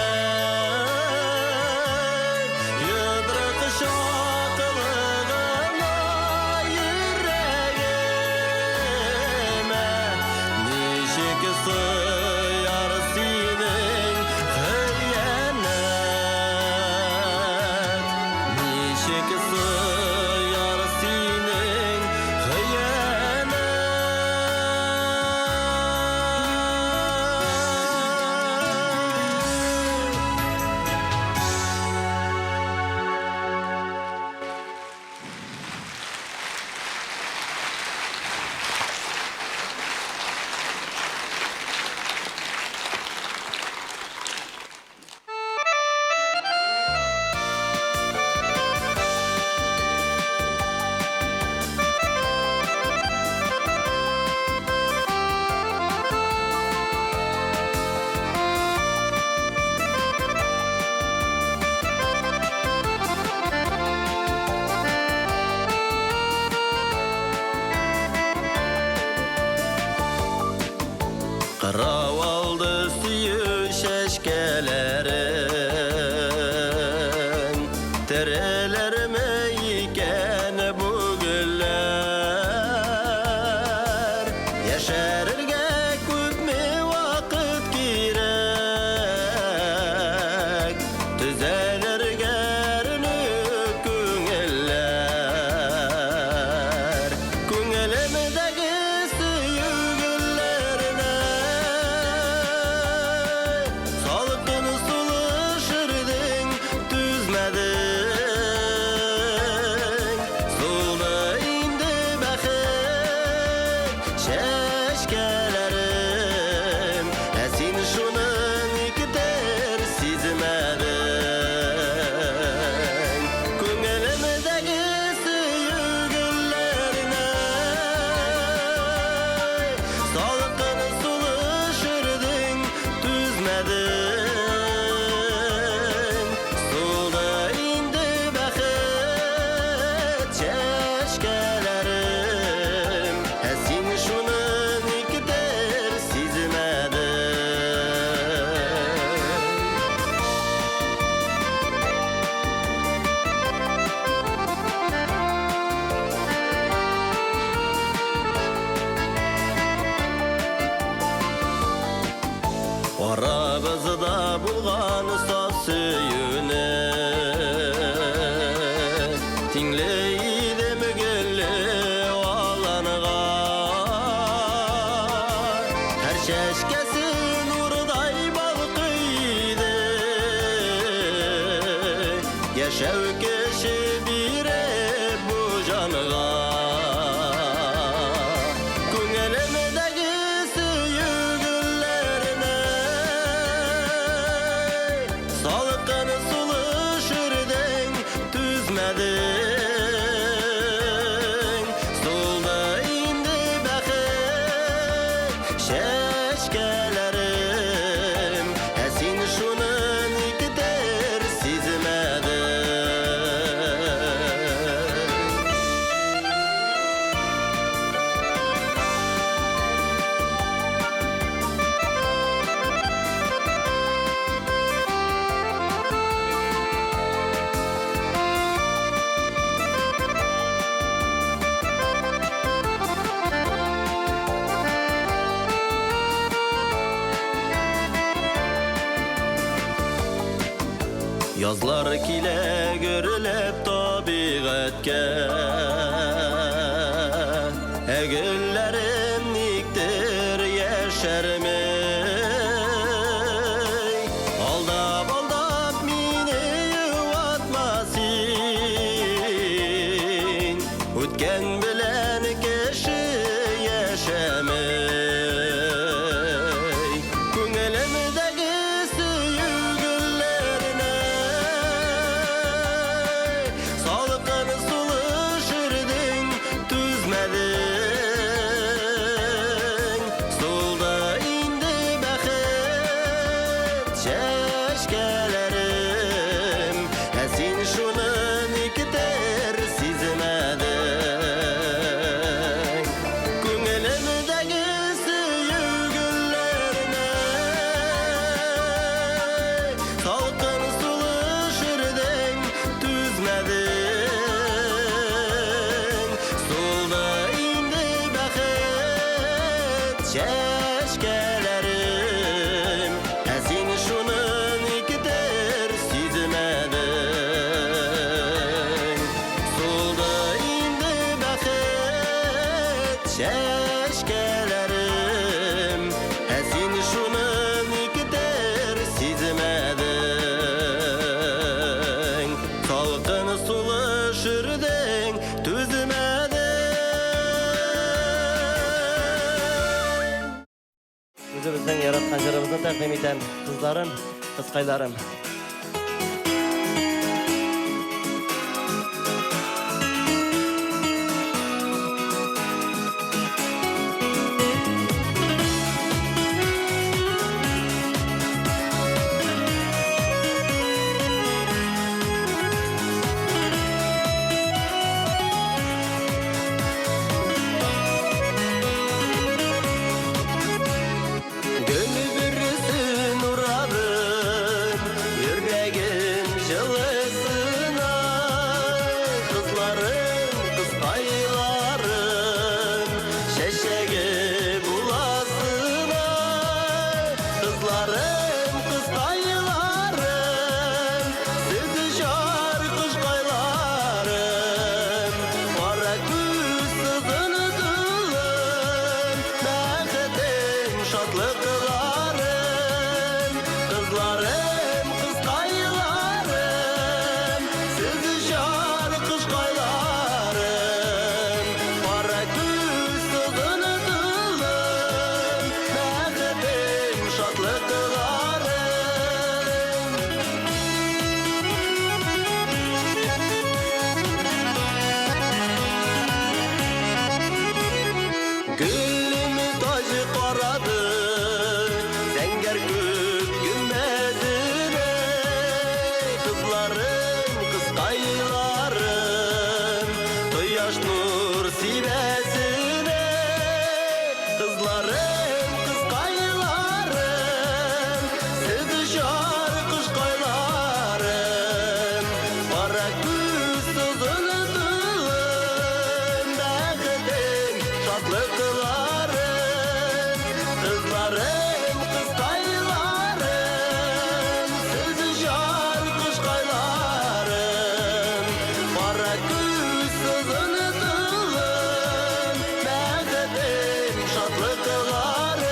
Йодрык чаклыгына йөрәгемә ничек сыяр синең хыянәт? Ничек сыяр синең хыянәт? Кырау алды сөю чәчкәләрен, Терелерме икән бу гөлләр? Яшәрергә күпме вакыт кирәк, Төзәлергә әрнү күңелләр. Күңелемдәге сөю гөлләренә Салкын сулыш өрдең, түзмәдең. Сулды инде бәхет чәчкәләрем, Ә син шуны никтер сизмәдең. Күңелемдәге сөю гөлләренә Салкын сулыш өрдең, түзмәдең. Сулды инде бәхет чәчкәләрем, Ә син шуны никтер сизмәдең. Арабызда булган саф сөюне Тиңле идем гөлле аланга. Һәр чәчкәсе нурдай балкый иде, Яшәү кеше биреп бу җанга. Күңелемдәге сөю гөлләренә Салкын сулыш өрдең, түзмәдең. Сулды инде бәхет чәчкәләрем, Ә син шуны никтер сизмәдең. Язлар килә гөрләп табигатькә. Ә гөлләрем никтер яшәрми. Алдап, алдап мине юатма син. Үткән белән кеше яшәми. Күңелемдәге сөю гөлләренә салкын сулыш өрдең, түзмәдең. Сулды инде бәхет чәчкәләрем, ә син шуны никтер сизмәдең. Күңелемдәге сөю гөлләренә салкын сулыш өрдең, түзмәдең. Сулды инде бәхет чәчкәләрем, ә син шуны никтер сизмәдең. Сулды инде бәхет чәчкәләрем, ә син шуны никтер сизмәдең. Салкын сулыш өрдең, түзмәдең. Үзебезнең яраткан җырыбызны тәкъдим итәм. Кызларым, кызкайларым. Гөл бөресен урадым, йөрәгем җылысына. Кызларым, кызкайларым, чәчәге буласына. Кызларым, кызкайларым, сез җар кошкайларым. Кара күз сызынтылым, бәхетем, шатлыкларым. Кызларым, кызкайларым, сез җар кошкайларым. Кара күз сызынтылым, бәхетем, шатлыкларым. Гөлем таҗы карады, зәңгәр күк гөмбәзенә. Кызларым, кызкайларым, кояш нур сибәсенә. Кызларым, кызкайларым, сез җар кошкайларым. Кара күз сызынтылым, бәхетем, шатлыкларым. Кызларым, кызкайларым, сез җар кошкайларым. Кара күз сызынтылым, бәхетем, шатлыкларым.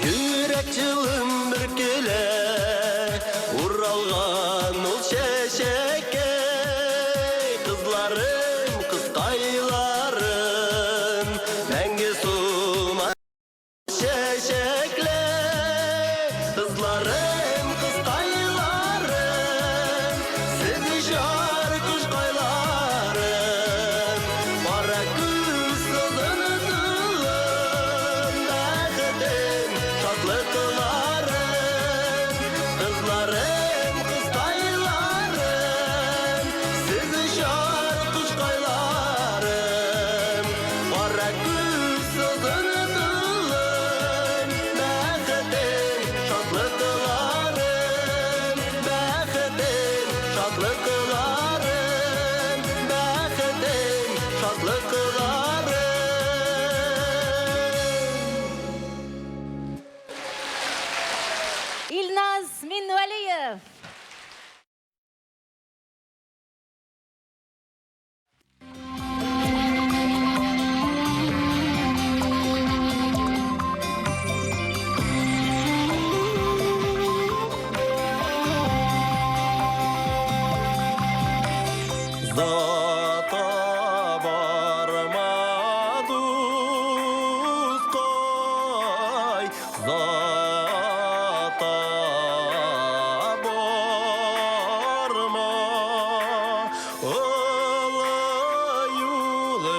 Йөрәк җылым бөркелә, уралган ул чәчәккә. Кызларым, кызкайларым, мәңге сулма чәчәкләр. Кызларым, кызкайларым, сез җар кошкайларым. Кара күз сызынтылым, бәхетем, шатлыкларым. Кызларым, кызкайларым, сез җар кошкайларым.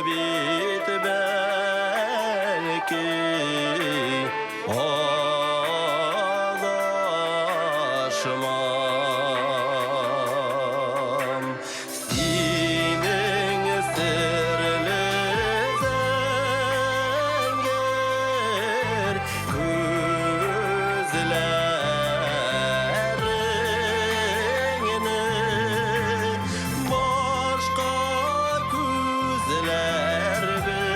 бит бәлки адашмам. Синең серле зәңгәр күзләреңне башка күзләр белән.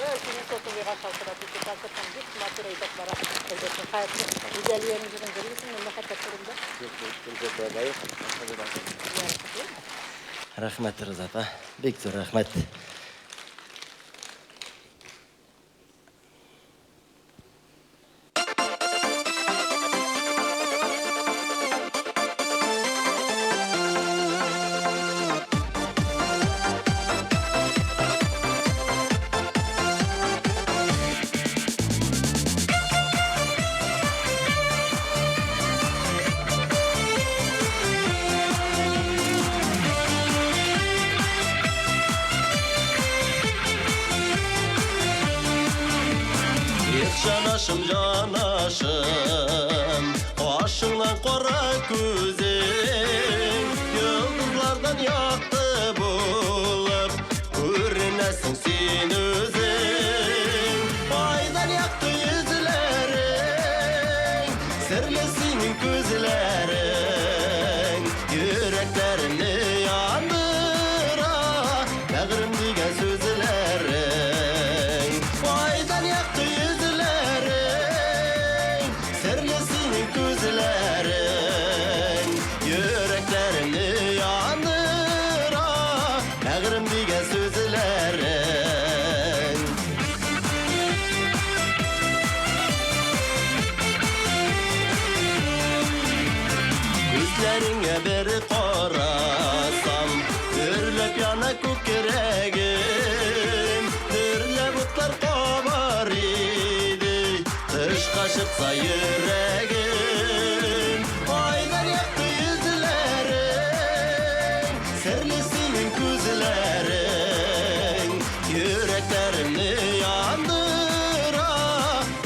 Синең сотовыйга шалтыратучы концерттан бик матур әйбәт бара. Әлбәттә, хәер, Гүзәлиянең җырын җырлыйсыңмы мәхәббәт турында? Рәхмәт, Роза апа. Бик зур рәхмәт. Эх, җанашым, җанашым, кашыңнан кара күзең, йолдызлардан якты булып күренәсең син үзең. Айдан якты йөзләрең, серле синең күзләрең, йөрәкләремне яндыра, бәгърем дигән сүзләрең. Айдан якты йөзләрең, серле синең күзләрең, йөрәкләремне яндыра, бәгърем дигән сүзләрең. Күзләреңә бер карасам, дөрләп яна күкрәгем, дөрләп утлар кабар иде, тышка чыкса йөрәгем. Айдан якты йөзләрең, серле синең күзләрең, йөрәкләремне яндыра,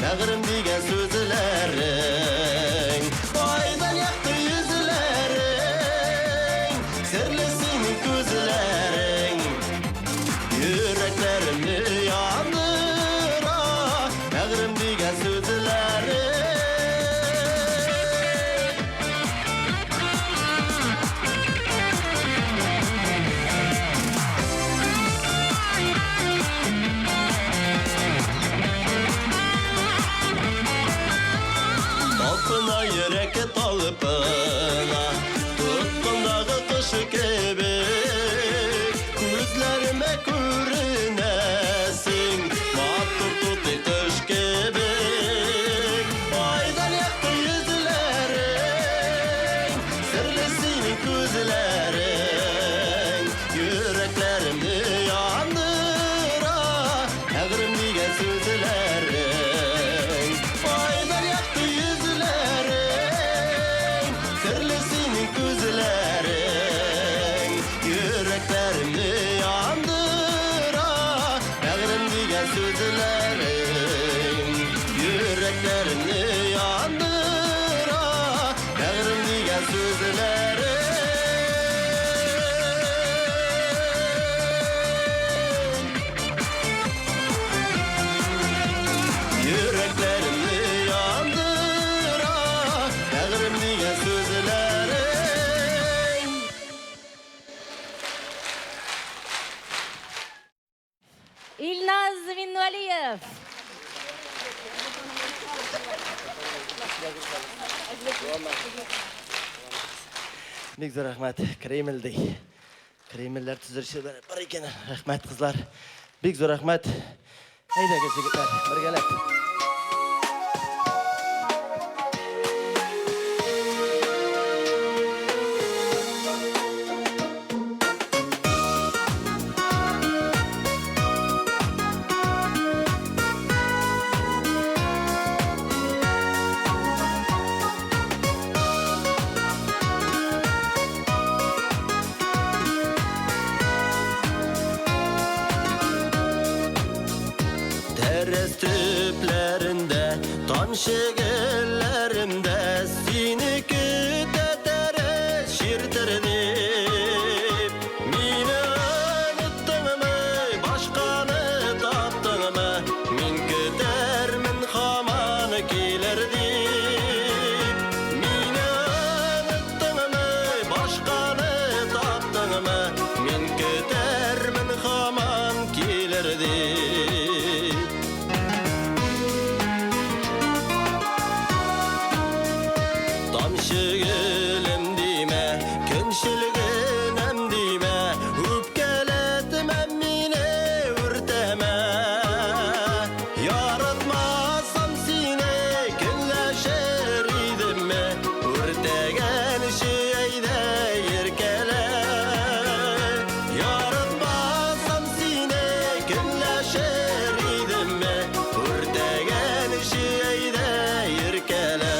бәгърем дигән сүзләрең. Айдан якты йөзләрең, серле синең күзләрең, йөрәкләремне яндыра, бәгърем дигән сүзләрең. Талпына йөрәк талпына, тоткындагы кош кебек, күзләремә күренәсең, матур тутый кош кебек. Айдан якты йөзләрең, серле синең күзләрең, йөрәкләремне яндыра, бәгърем дигән сүзләрең. Айдан якты йөзләрең, серле синең күзләрең, йөрәкләремне яндыра, бәгърем дигән сүзләрең. Йөрәкләремне яндыра, бәгърем дигән сүзләрең. Йөрәкләремне яндыра, бәгърем дигән сүзләрең. Илназ Минвалиев. Бик зур рәхмәт. Кремль ди. Кремльләр төзүчеләр бар икән. Рәхмәт, кызлар. Бик зур рәхмәт. Әйдәгез, егетләр, бергәләп. Тәрәз төпләрендә, тамчы гөлләремдә сине көтә тәрәз чиртер дип. Мине оныттыңмы, башканы таптыңмы? Мин көтәрмен һаман килер дип. Мине оныттыңмы, башканы таптыңмы? Мин көтәрмен һаман килер дип. Тамчы гөлем димә, көнчел генәм димә, үпкәләтмә мине, үртәмә. Яратмасам сине, көнләшер идемме, үртәгәнче әйдә иркәлә. Яратмасам сине, көнләшер идемме, үртәгәнче әйдә иркәлә.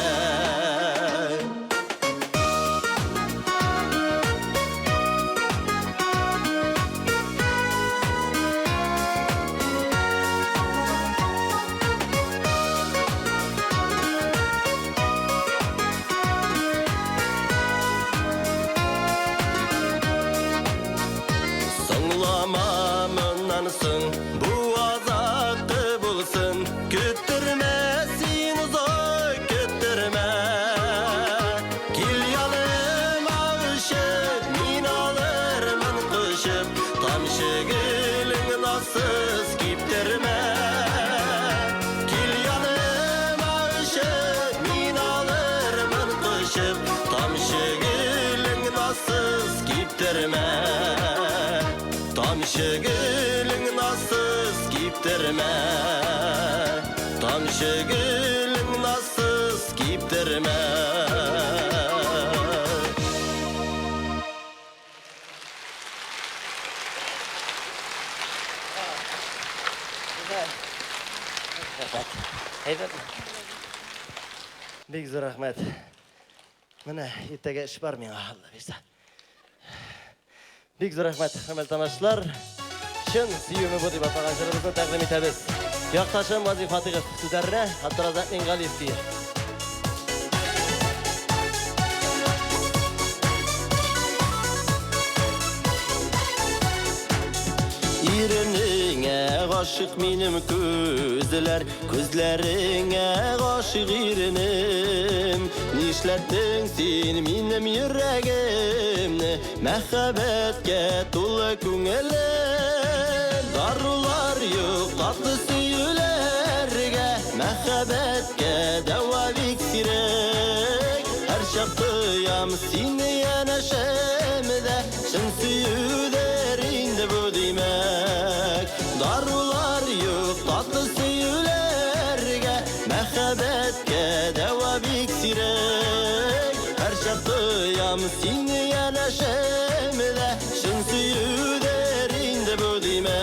Соңлама моннан соң, бу азакы булсын. Көттермә син озак, көттермә. Кил яныма өшеп, мин алырмын кочып. Тамчы гөлең назсыз киптермә. Кил яныма өшеп, мин алырмын кочып. Тамчы гөлең назсыз киптермә. Тамчы гөлең назсыз киптермә. Тамчы гөлең назсыз киптермә. Рәхмәт. Әйбәтме? Бик зур рәхмәт. Менә иртәгә эш бар миңа, Алла бирсә. Бик зур рәхмәт, хөрмәтле тамашачылар. Чын сөюме бу дип аталган җырыбызны тәкъдим итәбез. Якташым Вазиф Фатыйхов сүзләренә Абдуразак Мингалиев көе. Иренеңә гашыйк минем күзләр, күзләреңә гашыйк иренем. Нишләттең син минем йөрәгемне, мәхәббәткә тулы күңелем. Дарулар юк татлы сөюләргә, мәхәббәткә дәва бик сирәк. Һәрчак тоям сине янәшәмдә, чын сөюдер инде бу димәк. Дарулар юк татлы сөюләргә, мәхәббәткә дәва бик сирәк. Һәрчак тоям сине янәшәмдә, чын сөюдер инде бу димәк.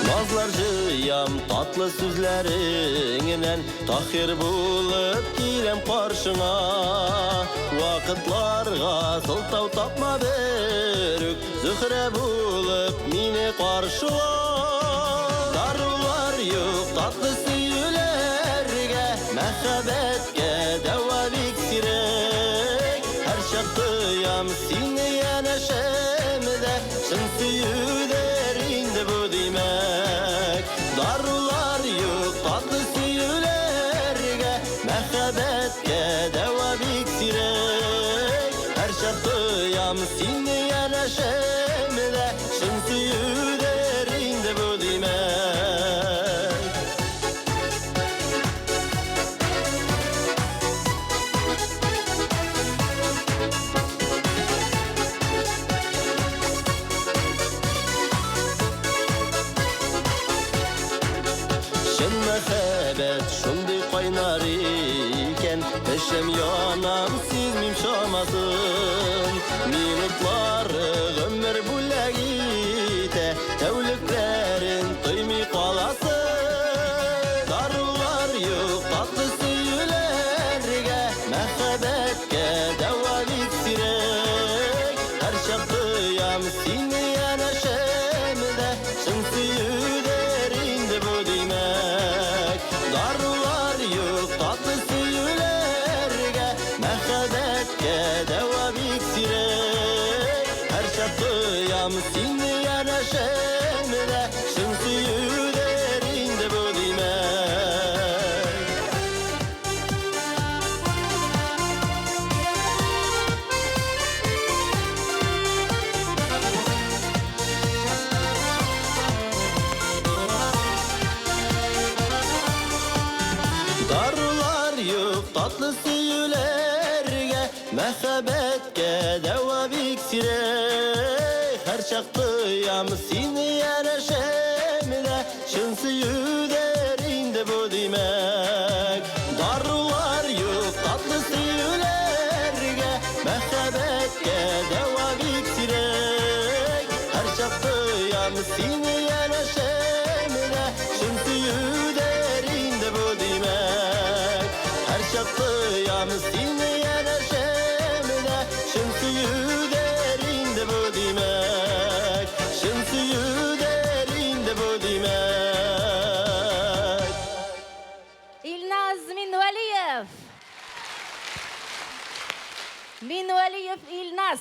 Назлар җыям татлы сүзләреңнән, Таһир булып киләм каршыңа. Вакытларга сылтау тапма берүк, Зөһрә булып мине каршыла. Дарулар юк татлы сөюләргә, мәхәббәткә дәва бик сирәк. Һәрчак тоям сине янәшәмдә, чын сөюдер инде бу димәк. Дарулар юк татлы сөюләргә, мәхәббәткә дәва бик сирәк. Һәрчак тоям сине янәшәмдә, чын сөюдер инде бу димәк. Чын мәхәббәт шундый кайнар икән, Эчем янам, сизмим чамасын. Минутлары гомер бүләк итә, тәүлекләрен тоймый каласың. Дарулар юк татлы сөюләргә, мәхәббәткә дәва бик сирәк. Һәрчак тоям сине янәшәмдә, чын сөюдер инде бу димәк. Дарулар юк татлы сөюләргә, мәхәббәткә дәва бик сирәк. Һәрчак тоям сине янәшәмдә, чын сөюдер инде бу димәк. Мәхәббәткә дәва бик сирәк. Һәрчак тоям сине янәшәмдә, чын сөюдер инде бу димәк. Дарулар юк татлы сөюләргә, мәхәббәткә дәва бик сирәк. Һәрчак тоям сине янәшәмдә, чын сөюдер инде бу димәк. Һәрчак тоям сине янәшәмдә, чын сөюдер инде бу димәк. Чын сөюдер инде бу димәк. Илназ Минвәлиев. Минвәлиев Илназ.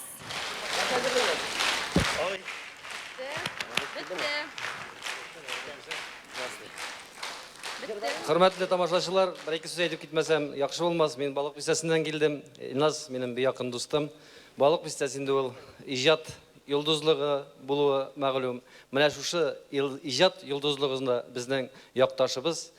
Хөрмәтле тамашачылар, бер-ике сүз әйтеп китмәсәм, яхшы булмас. Мин Балык бистәсеннән килдем. Илназ минем бик якын дустым. Балык бистәсе инде ул иҗат йолдызлыгы булуы мәгълүм. Менә шушы иҗат йолдызлыгында безнең якташыбыз,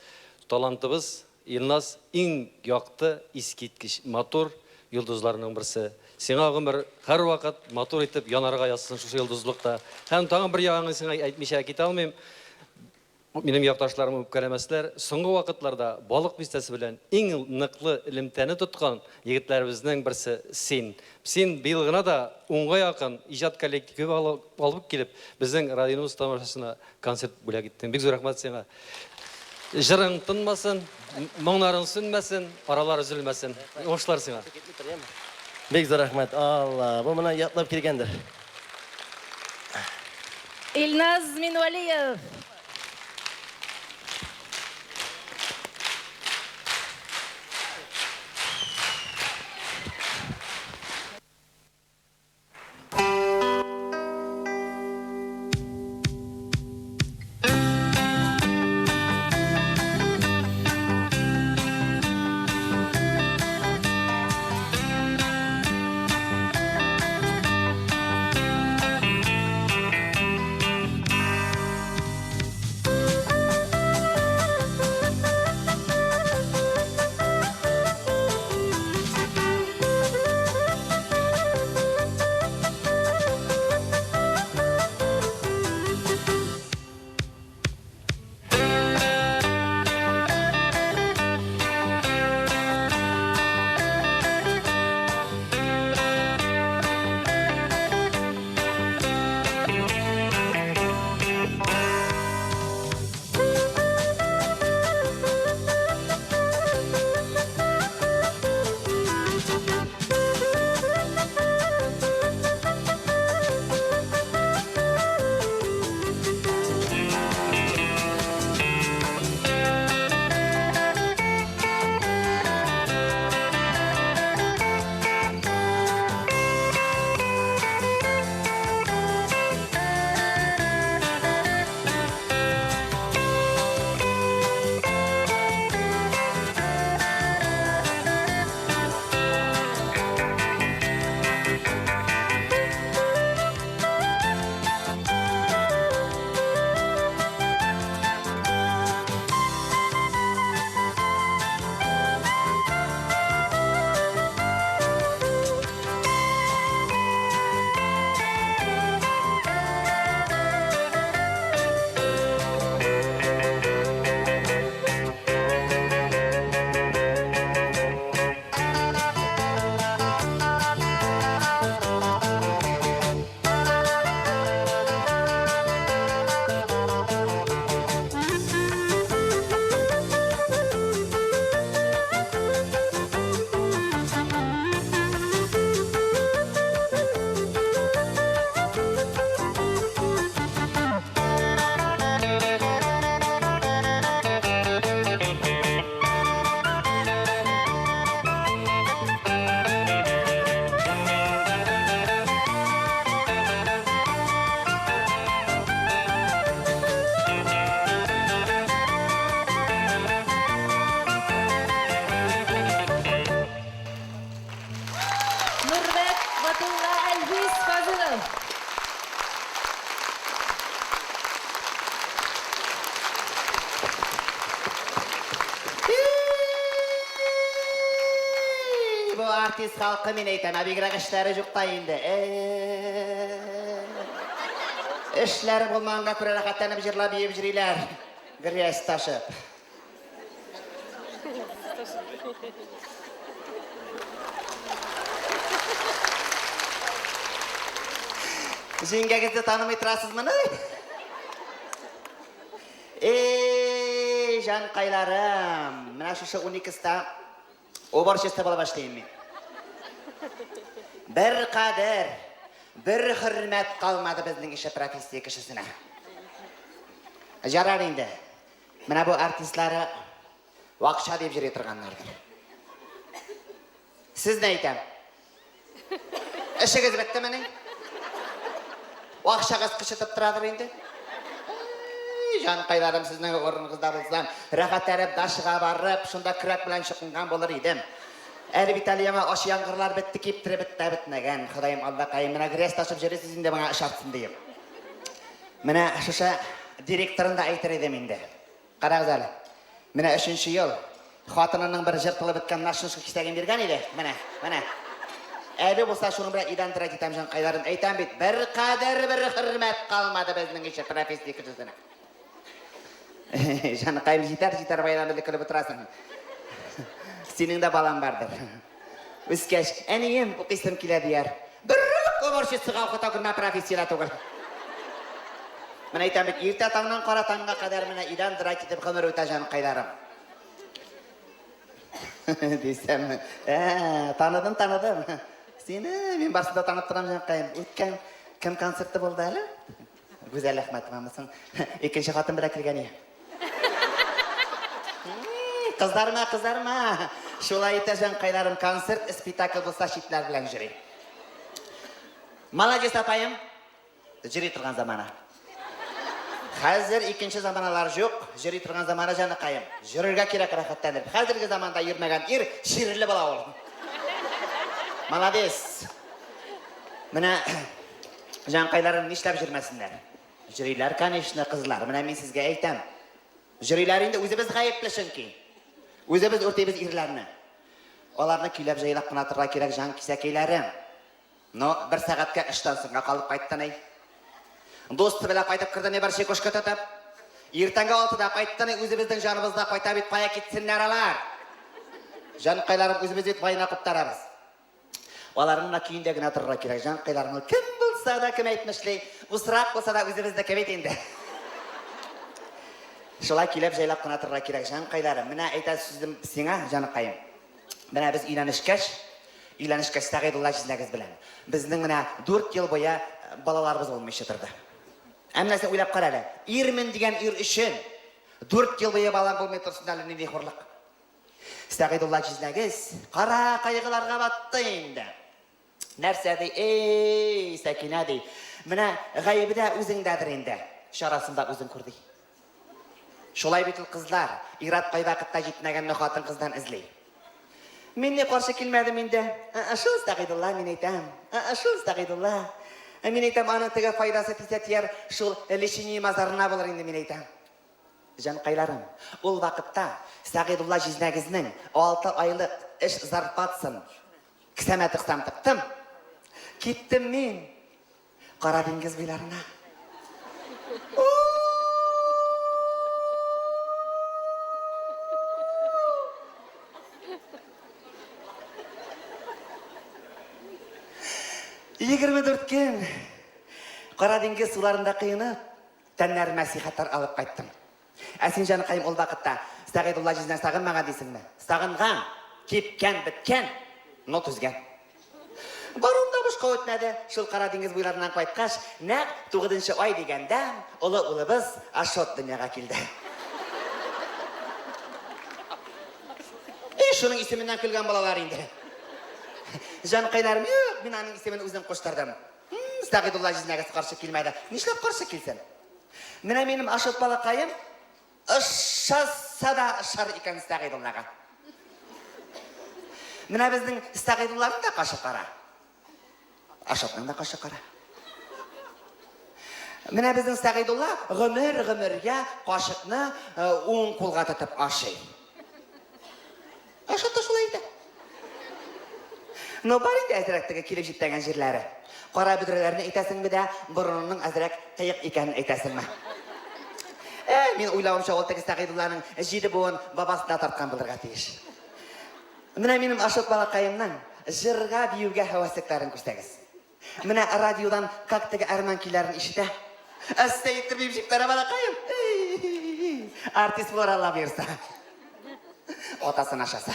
талантыбыз Илназ иң якты, искиткеч матур йолдызларның берсе. Сиңа гомер һәрвакыт матур итеп янарга язсын шушы йолдызлыкта. Һәм тагын бер ягын сиңа әйтмичә китә алмыйм. Минем якташларым үпкәләмәсләр, соңгы вакытларда Балык Бистәсе белән иң ныклы элемтәне тоткан егетләребезнең берсе син. Син быел гына да унга якын иҗат коллективы алып килеп, безнең районыбыз тамашачысына концерт бүләк иттең. Бик зур рәхмәт сиңа. Җырың тынмасын, моңнарың сүнмәсен, аралар өзелмәсен. Уңышлар сиңа. Бик зур рәхмәт. Алла, бу моны ятлап килгәндер. Илназ Минвәлиев. артист халкы, мин әйтәм, ә бигрәк эшләре юк та инде. Э, Эшләре булмаганга күрә рәхәтләнеп җырлап биеп йөриләр. Грязь ташып. Җиңгәгезне танымый торасызмыни? Эй, җанкайларым, менә шушы 12-ста уборщица булып эшлим мин. Бер кадер, бер хөрмәт калмады безнең ише профессия кешесенә. Ярар инде. Менә бу артистлары вакча дип йөри торганнардыр. Сезне әйтәм. Эшегез беттемени? Акчагыз кычытып торадыр инде. Әй, җанкайларым, сезнең урыныгызда булсам, рәхәтләнеп дачага барып, шунда көрәк белән чукынган булыр идем. Әле бит әле яңа ачы яңгырлар бетте, киптереп бетте, бетмәгән. Ходаем, Аллакаем, менә грязь ташып йөрисез инде моңа эш артсын диеп. Менә шушы директорын да әйтер идем инде. Карагыз әле. Менә өченче ел. Хатынының бер җыртылып беткән ношнушка кисәген биргән иде. Менә, менә. Әле булса шуның белән идән драть итәм, җанкайларым. Әйтәм бит, бер кадер, бер хөрмәт калмады безнең ише профессия кешесенә. Җанкаем, җитәр, җитәр, баядан бирле көлеп утырасың. Синең дә балаң бардыр. Үскәч, әнием, укыйсым килә дияр. Берүк уборщицага укыта күрмә, профессия дә түгел. Менә әйтәм бит, иртә таңнан кара таңга кадәр менә идән драть итеп гомер үтә җанкайларым. Дисәм, ә, таныдым, таныдым. Сине мин барсын да танып торам, җанкаем. Үткән кем концерты булды әле? Гүзәл Әхмәтовамы соң? Икенче хатын белән килгән иде. Кызарма, кызарма. Шулай итә җанкайларым, концерт, спектакль булса читләр белән йөри. Молодец, апаем. Җыри торган замана. Хәзер икенче заманалар юк, җыри торган замана, җаныкаем. Җөрергә кирәк рәхәтләнеп. Хәзерге заманда йөрмәгән ир чирле була ул. Молодец. Менә җанкайларым нишләп җөрмәсеннәр? Җөриләр, конечно, кызлар. Менә мин сезгә әйтәм. Җөриләр инде, үзебез гаепле чөнки. Үзебез үртибез ирләрне. Аларны көйләп җайлап кына торырга кирәк, җан кисәкәйләрем. Но бер сәгатькә эштән соңга калып кайттын, әй. Дусты белән кайтып керде, бер чекушка тотып. Иртәнге алтыда кайттын, әй, үзебезнең җаныбызда кайта бит, кая китсеннәр алар? Җанкайларым, үзебез бит война куптарабыз. Аларның да көендә генә торырга кирәк, җанкайларым. Кем булса да, кем әйтмешли, усрак булса да үзебезнеке бит инде. Шулай көйләп җайлап кына торырга кирәк, җанкайларым. Менә әйтә сүзем сиңа, җаныкаем. Менә без өйләнешкәч, өйләнешкәч Сәгыйдулла җизнәгез белән, безнең менә дүрт ел буе балаларыбыз булмыйча торды. Ә менә син уйлап кара әле, ирмен дигән ир өчен дүрт ел буе балаң булмый торсын әле, нинди хурлык. Сәгыйдулла җизнәгез кара кайгыларга батты инде. Нәрсә ди, эй, Сәкинә ди, менә гаебе дә үзеңдәдер инде, чарасын да үзең күр ди. Шулай бит ул кызлар, ир-ат кайвакытта җитмәгәнне хатын-кыздан эзли. Мин ни каршы килмәдем инде. Ә, шул Сәгыйдулла, мин әйтәм. Ә, шул Сәгыйдулла. Ә, мин әйтәм, аның теге файдасы тисә тияр, шул лечение мазарына булыр инде, мин әйтәм. Җанкайларым, ул вакытта Сәгыйдулла җизнәгезнең алты айлык эш зарплатасын кесәмә тыксам тыктым. Киттем мин Кара диңгез буйларына. 24 көн Кара диңгез суларында коенып, тәннәремә сихәтләр алып кайттым. Ә син, җаныкаем, ул вакытта Сәгыйдулла җизнәң сагынмаган дисеңме? Сагынган, кипкән, беткән, но түзгән. Баруым да бушка үтмәде. Шул Кара диңгез буйларыннан кайткач, нәкъ тугызынчы ай дигәндә, олы улыбыз Ашот дөньяга килде. И, шуның исеменнән көлгән балалар инде. Җанкайларым, юк, мин аның исемен үзем куштырдым. Сәгыйдулла җизнәгез каршы килмәде. Нишләп каршы килсен? Менә минем Ашот балакаем ышанса да ышар икән Сәгыйдуллага. Менә безнең Сәгыйдулланың да кашы кара. Ашотның да кашы кара. Менә безнең Сәгыйдулла гомер-гомергә кашыкны э, уң кулга тотып ашый. Ашот та шулай итә. Ну, бар инде әзрәк теге килеп җитмәгән җирләре. Кара бөдрәләрне әйтәсеңме дә, борынының әзрәк кыек икәнен әйтәсеңме? Ә, мин уйлавымча, ул теге Сәгыйдулланың җиде буын бабасына тарткан булырга тиеш. Менә минем Ашот балакаемның җырга, биюгә һәвәслекләрен күрсәгез. Менә радиодан как теге әрмән көйләрен ишетә. Әстә итеп биеп җибәрә балакаем. Артист булыр Алла боерса. Атасын ашаса.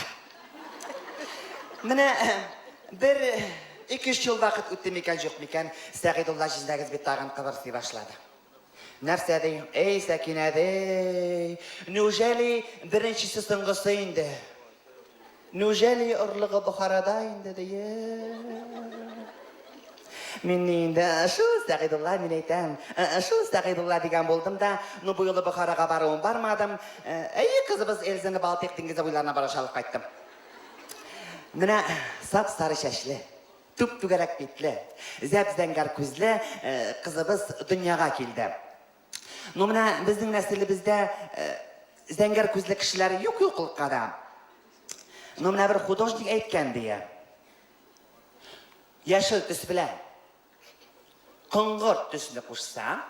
Менә бер ике-өч ел вакыт үтте микән, юк микән, Сәгыйдулла җизнәгез бит тагын кыбырсый башлады. Нәрсә ди? Эй, Сәкинә ди, неужели беренчесе соңгысы инде? Неужели орлыгы Бохарада инде ди? Мин ни инде, шул Сәгыйдулла, мин әйтәм, шул Сәгыйдулла дигән булдым да, ну бу юлы Бохарага баруын бармадым. Әйе, кызыбыз Эльзаны Балтыйк диңгезе буйларына барыш алып кайттым. Менә сап-сары чәчле, түп-түгәрәк битле, зәп-зәңгәр күзле кызыбыз дөньяга килде. Ну менә безнең нәселебездә зәңгәр күзле кешеләр юк юклыкка да. Ну менә бер художник әйткән дия. Яшел төс белән коңгырт төсне кушсаң,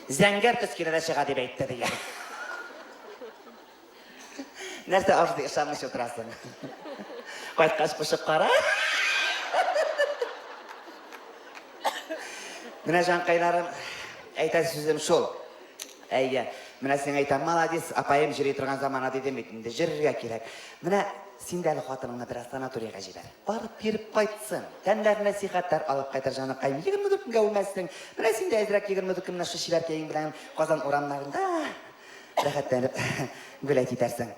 зәңгәр төс килә дә чыга дип әйтте дигән. Нәрсә абзый, ышанмыйча утырасың? Кайткач кушып кара. Менә җанкайларым, әйтә сүзем шул. Әйе, менә сиңа әйтәм, молодец, апаем җыри торган замана дидем бит инде, җырырга кирәк. Менә син дә әле хатыныңны бераз санаторийга җибәр. Барып йөреп кайтсын, тәннәренә сихәтләр алып кайтыр, җаныкаем. 24 көнгә үлмәссең. Менә син дә әзрәк 24 көн менә шул чибәркәең белән Казан урамнарында рәхәтләнеп гулять итәрсең.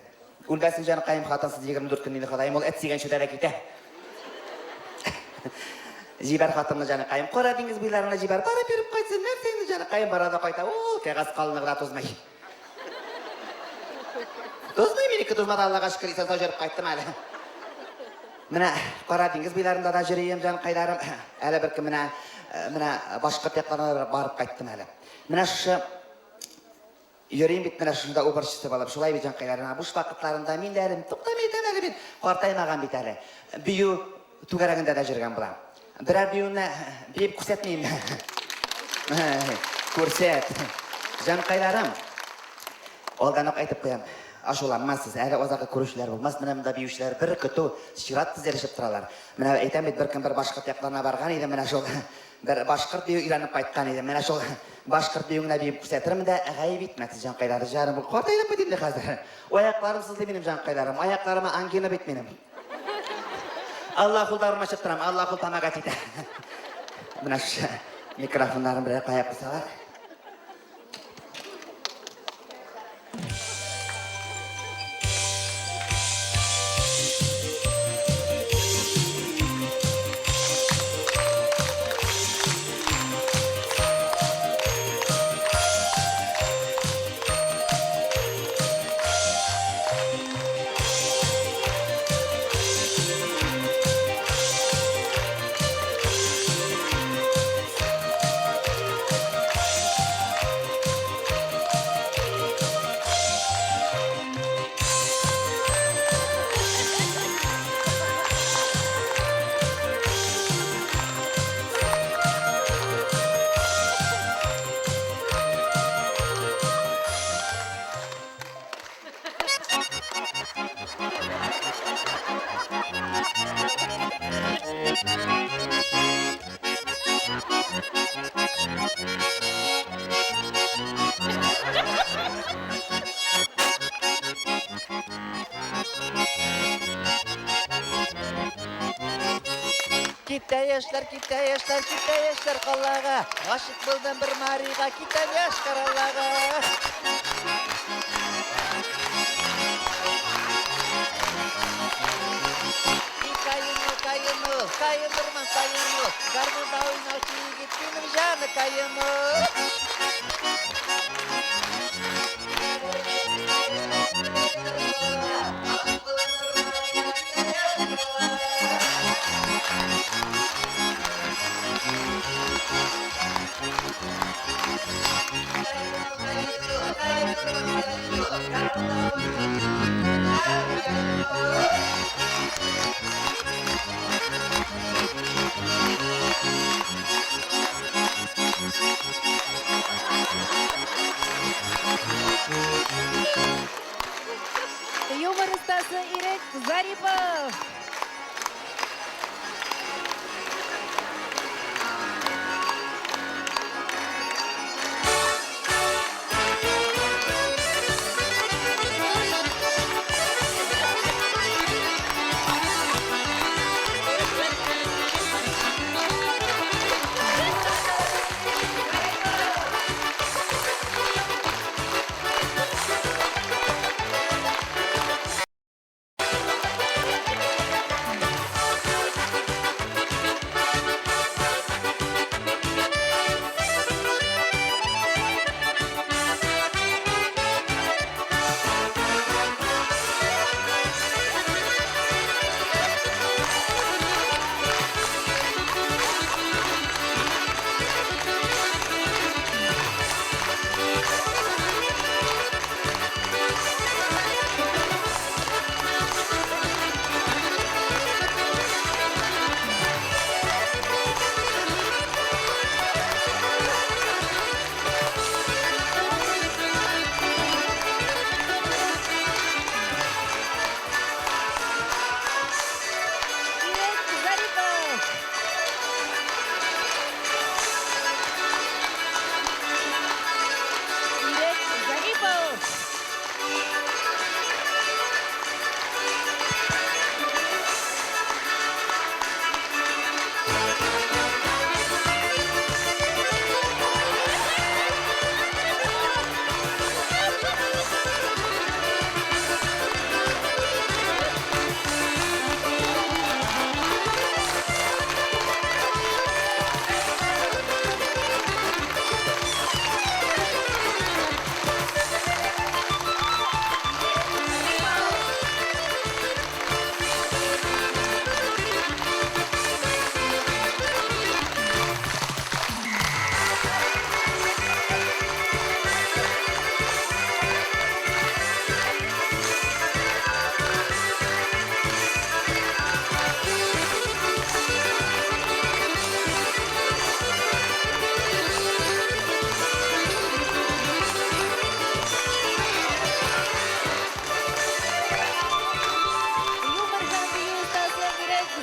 Үлмәсен җаныкаем, хатынсыз 24 көн инде, Ходаем, ул эт сөйгәнче дә китә. Җибәр хатынны, җаныкаем, Кара диңгез буйларына җибәр, барып йөреп кайтсын, нәрсә инде, җаныкаем, бара да кайта, ул кәгазь калынлыгы да тузмый. Тузмый, минеке тузмады, Аллага шөкер, исән-сау җөреп кайттым әле. Менә Кара диңгез буйларында да җөрим, җанкайларым. Әле бер көн менә, менә башкорт якларына барып кайттым әле. Менә шушы Йөрим бит менә шушында уборщица булып, шулай бит, җанкайларым. Ә буш вакытларымда мин дә әле, тукта, мин әйтәм әле бит, картаймаган бит әле. Бию түгәрәгендә дә йөргән булам. Берәр биюне биеп күрсәтмим. Күрсәт. Җанкайларым, алдан ук әйтеп куям, ачуланмассыз, әле азакы күрүчеләр булмас, менә монда биючеләр бер көтү чират тезелешеп торалар. Менә әйтәм бит, беркөн бер башкорт якларына барган идем, менә шул Бер башкорт бию өйрәнеп кайткан идем. Менә шул башкорт биюен генә биеп күрсәтермен дә, гаеп итмәсез, җанкайлар. Җаным, картайдым бит инде хәзер. Аякларым сызлый минем, җанкайларым. Аякларыма ангина бит минем. Аллаһ кулларым ачып торам, Аллаһ кул помогать итә. Менә шушы микрофоннарын берәр кая куйсалар. Китә яшьләр, китә яшьләр, китә яшьләр калага. Гашыйк булдым бер Марига, китә яшь каралага. Каену, каену, каендырман каену, гармунда уйнаучы егет минем җаны каену.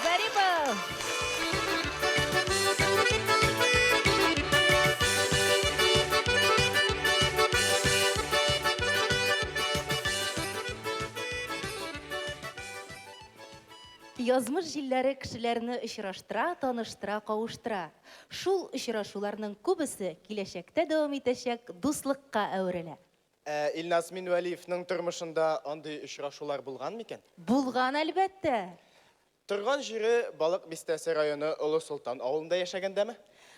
Зарипов! Язмыш җилләре кешеләрне очраштыра, таныштыра, кавыштыра. Шул очрашуларның күбесе киләчәктә дәвам итәчәк дуслыкка әверелә. Ә Илназ Минвәлиевның тормышында андый очрашулар булган микән? Булган, әлбәттә. Торган җире Балык Бистәсе районы Олы Солтан авылында яшәгәндәме?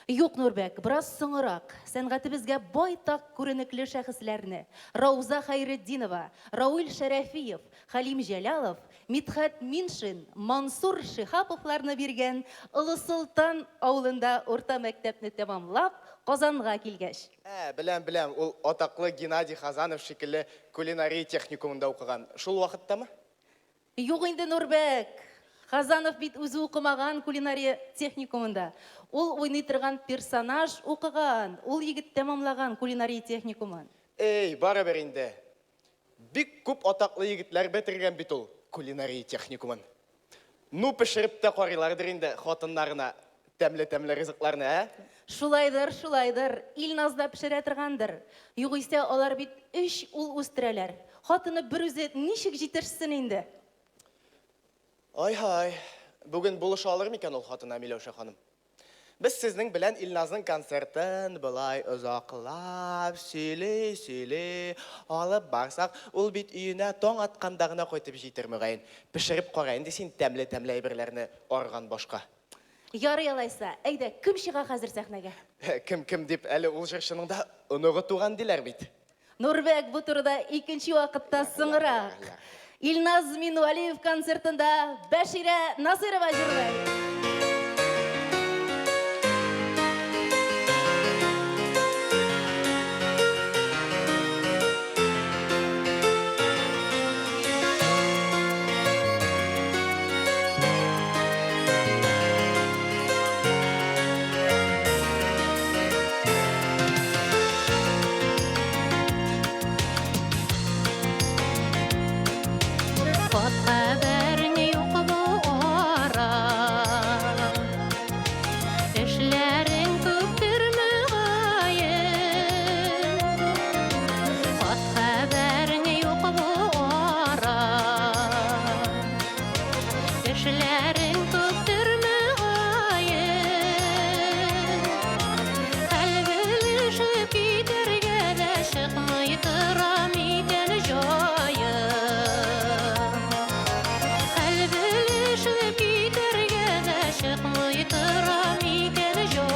Юк, Нурбәк, бераз соңырак. Сәнгатебезгә байтак күренекле шәхесләрне, Рауза Хәйретдинова, Рауил Шәрәфиев, Хәлим Җәлалов, Мидхәт Миншин, Мансур Шиһаповларны биргән Олы Солтан авылында урта мәктәпне тәмамлап, Казанга килгәч. Ә, беләм, беләм, ул атаклы Геннадий Хазанов шикелле кулинария техникумында укыган. Шул вакыттамы? Юк инде, Нурбәк! Хазанов бит үзе укымаган кулинария техникумында. Ул уйный торган персонаж укыган, ул егет тәмамлаган кулинария техникумын. Эй, барыбер инде. Бик күп атаклы егетләр бетергән бит ул кулинария техникумын. Ну, пешереп тә карыйлардыр инде хатыннарына тәмле-тәмле ризыкларны, ә? Шулайдыр, шулайдыр. Илназ да пешерә торгандыр. Югыйсә, алар бит өч ул үстерәләр. Хатыны берүзе ничек җитешсен инде? Ай-һай, бүген булыша алыр микән ул хатына Миләүшә ханым? Без сезнең белән Илназның концертын болай озаклап сөйли-сөйли алып барсак, ул бит өенә таң атканда гына кайтып җитер, мөгаен. Пешереп кара инде син тәмле-тәмле әйберләрне арыган башка. Ярый алайса, әйдә, кем чыга хәзер сәхнәгә? Кем-кем дип, әле ул җырчының да оныгы туган диләр бит. Нурбәк, бу турыда икенче вакытта соңрак. Илназ Минвәлиев концертында Бәширә Насыйрова җырлый. Хат-хәбәрең юк бу ара. Эшләрең күптер мөгаен. Хат-хәбәрең юк бу ара. Эшләрең күптер мөгаен. Хәл белешеп китәргә дә чыкмый тора микән җаем. Хәл белешеп китәргә дә чыкмый тора микән җаем.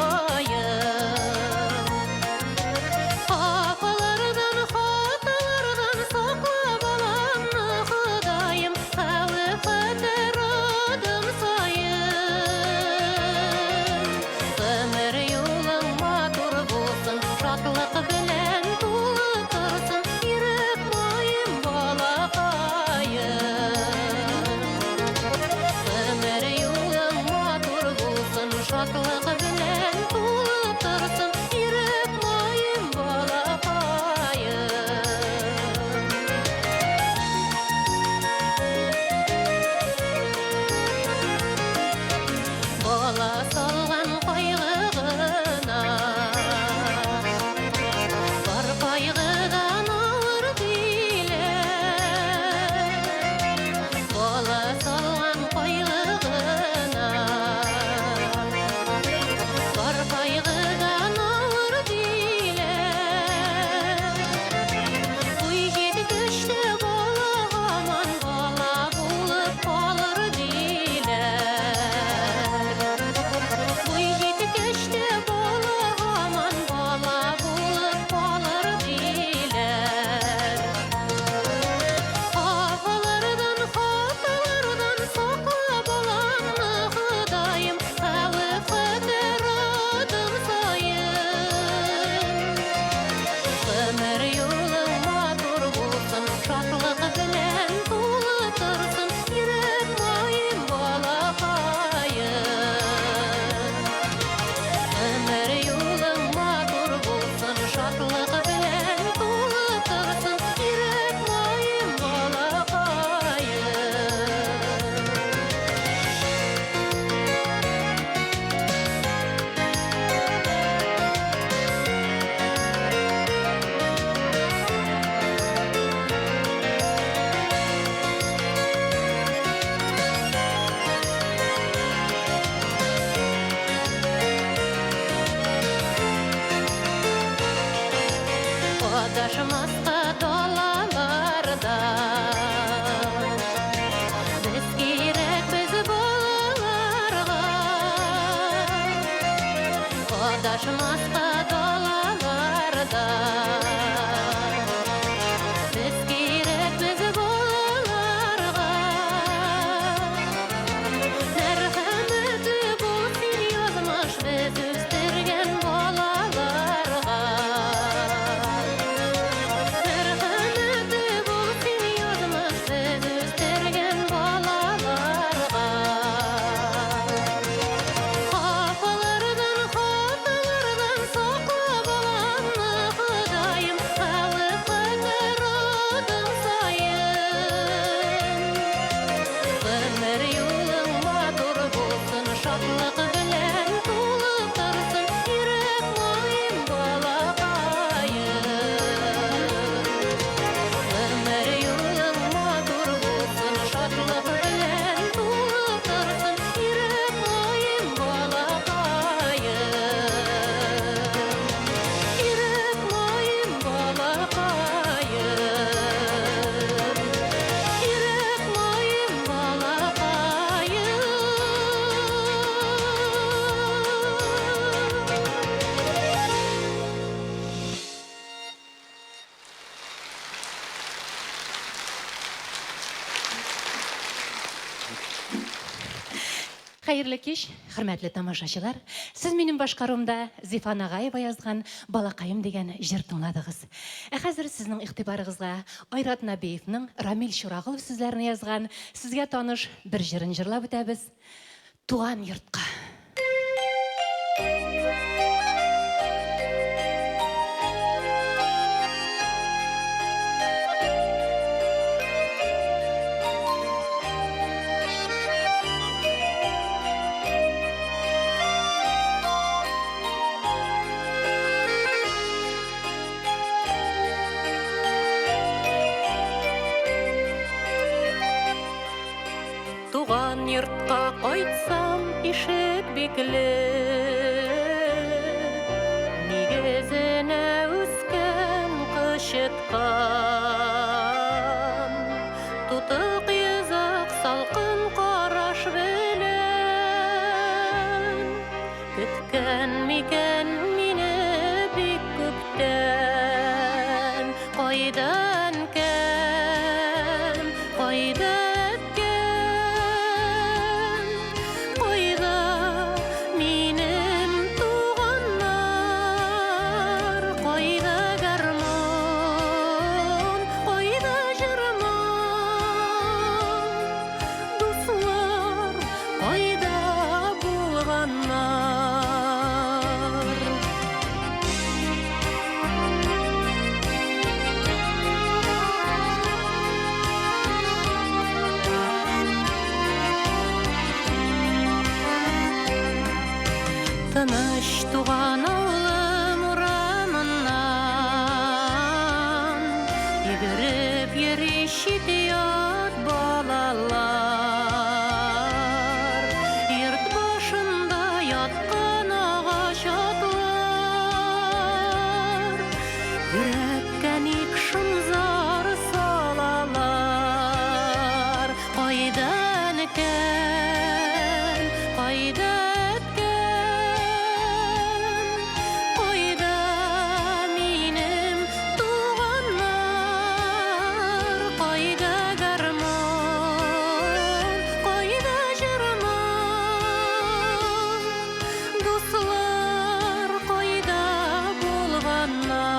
Хафалардан, хаталардан сакла баламны, Ходаем, хәвеф-хәтәр адым саен. Адашмаска далаларда. Без кирәк без балаларга. Мәрхәмәтле бул син, язмыш, без үстергән балаларга. Мәрхәмәтле бул син, язмыш, без үстергән балаларга. Хафалардан, хаталардан сакла баламны, Ходаем, хәвеф-хәтәр адым саен. Гомер юлың матур булсын, шатлык белән тулып торсын, йөрәк маем, балакаем. Гомер юлың матур булсын, шатлык белән тулып торсын, йөрәк маем, балакаем. Йөрәк маем, балакаем. Йөрәк маем, балакаем. Хәерле кич, хөрмәтле тамашачылар. Сез минем башкаруымда Зифа Нагаева язган Балакаем дигән җыр тыңладыгыз. Ә хәзер сезнең игътибарыгызга Айрат Нәбиевның Рамил Чурагылов сүзләренә язган сезгә таныш бер җырын җырлап үтәбез. Туган йортка. Туган йортка кайтсам, ишек бикле. Нигезенә үскән кычыткан. Тутык йозак салкын караш белән көткән микән мине бик күптән. Кайда әнкәм, кайда әткәм, кайда минем туганнар, кайда гармун, кайда җыр-моң, дуслар кайда булганнар? Тыныч туган авылым урамыннан йөгереп йөри чит-ят балалар. Йорт башында яткан агач атлар йөрәккә ник шом зар салалар? Кайда әнкәм, кайда әткәм, кайда минем туганнар, кайда гармун, кайда җыр-моң, дуслар кайда булганнар?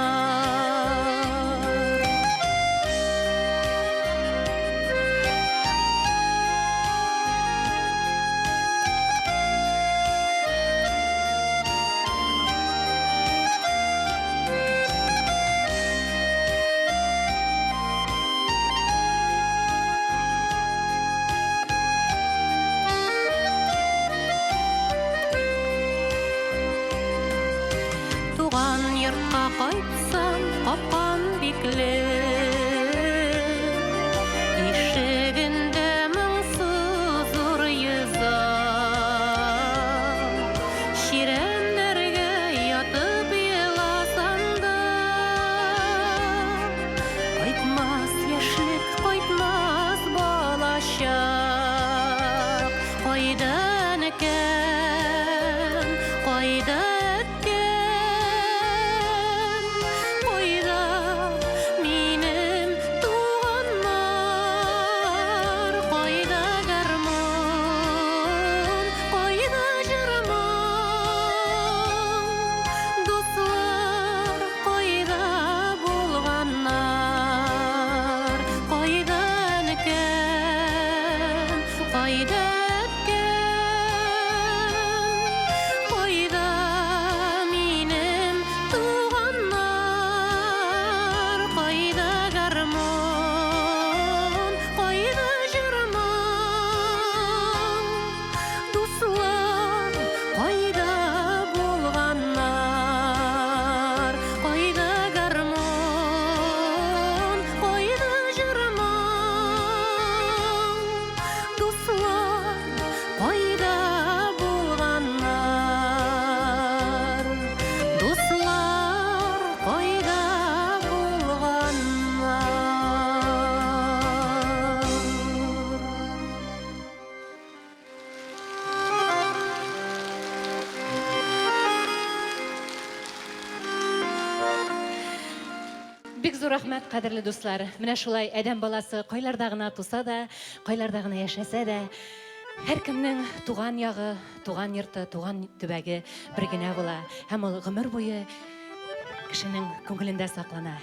Туган йортка кайтсам, капкам бикле. Ишегендә моңсу зур йозак. Чирәмнәргә ятып еласам да, кайтмас яшьлек, кайтмас балачак. Кайда әнкәм, кайда әткәм? зур рәхмәт, кадерле дуслар. Менә шулай адәм баласы кайларда гына туса да, кайларда гына яшәсә дә, һәркемнең туган ягы, туган йорты, туган төбәге бер генә була. Һәм ул гомер буе кешенең күңелендә саклана.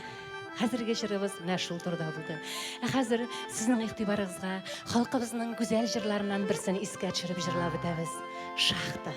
Хәзерге җырыбыз менә шул турыда булды. Ә хәзер сезнең игътибарыгызга халкыбызның гүзәл җырларыннан берсен искә төшереп җырлап үтәбез. Шахта.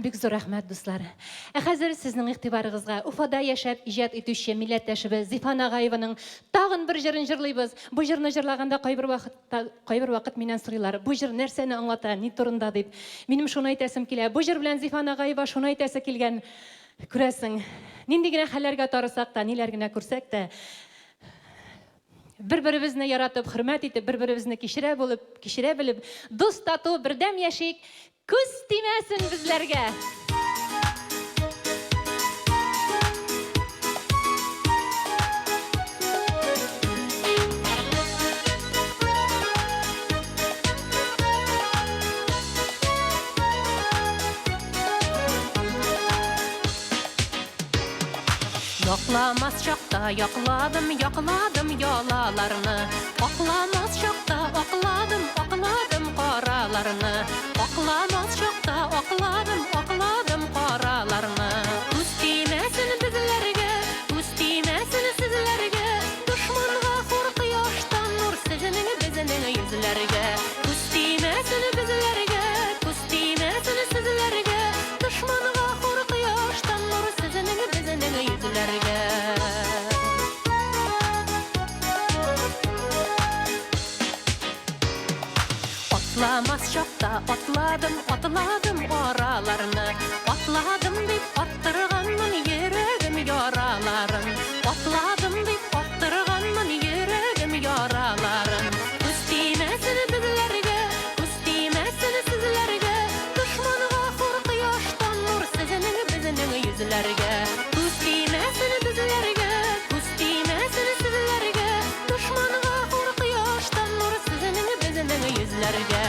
Бик зур рәхмәт, дуслар. Ә хәзер сезнең игътибарыгызга Уфада яшәп иҗат итүче милләттәшебез Зифа Нагаеваның тагын бер җырын җырлыйбыз. Бу җырны җырлаганда кайбер вакытта, кайбер вакыт миннән сорыйлар, бу җыр нәрсәне аңлата, ни турында дип. Минем шуны әйтәсем килә, бу җыр белән Зифа Нагаева шуны әйтәсе килгән, күрәсең. Нинди генә хәлләргә тарысак та, ниләр генә күрсәк тә, Бер-беребезне яратып, хөрмәт итеп, бер-беребезне кичерә булып, кичерә белеп, дус, тату, бердәм яшик. Күз тимәсен безләргә! Якламас чакта якладым, якладым ялаларны. Акламас чакта акладым, акладым караларны. Акламас чакта акладым, акладым караларны. Күз тимәсен безләргә, күз тимәсен сезләргә. Дошманга хур кояштан нур сезнең безнең йөзләргә. Күз тимәсен безләргә, күз тимәсен сезләргә. Дошманга хур кояштан нур сезнең безнең йөзләргә. Атламас чакта атладым, атладым араларны. Атладым дип арттырганмын йөрәгем яраларын. Атладым дип арттырганмын йөрәгем яраларын. Күз тимәсен безләргә, күз тимәсен сезләргә. Дошманга хур кояштан нур сезнең безнең йөзләргә. Күз тимәсен безләргә, күз тимәсен сезләргә. Дошманга хур кояштан нур сезнең безнең йөзләргә.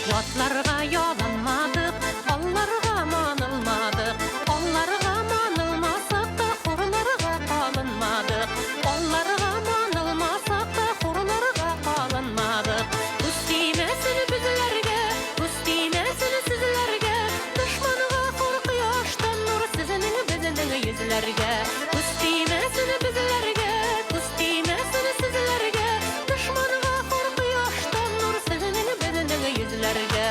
Ятларга ялынмадык, алларга манылмадык. Алларга манылмасак та, хурларга калынмадык. Алларга манылмасак та, хурларга калынмадык. Күз тимәсен безләргә, күз тимәсен сезләргә. Дошманга хур кояштан нур сезнең безнең йөзләргә. Күз тимәсен безләргә, күз тимәсен сезләргә. Дошманга хур кояштан нур сезнең безнең йөзләргә.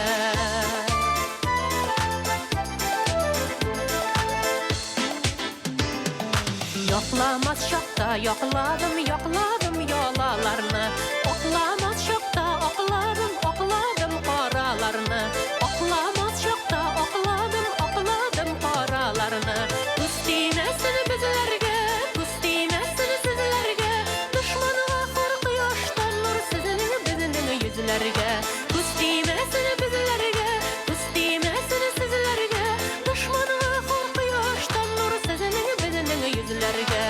Якламас чакта якладым, якладым ялаларны. Акламас чакта акладым, акладым караларны. Акламас чакта акладым, акладым караларны. Күз тимәсен безләргә, күз тимәсен сезләргә. Дошманга хур кояштан нур сезнең безнең йөзләргә. Күз тимәсен безләргә, күз тимәсен сезләргә. Дошманга хур кояштан нур сезнең безнең йөзләргә.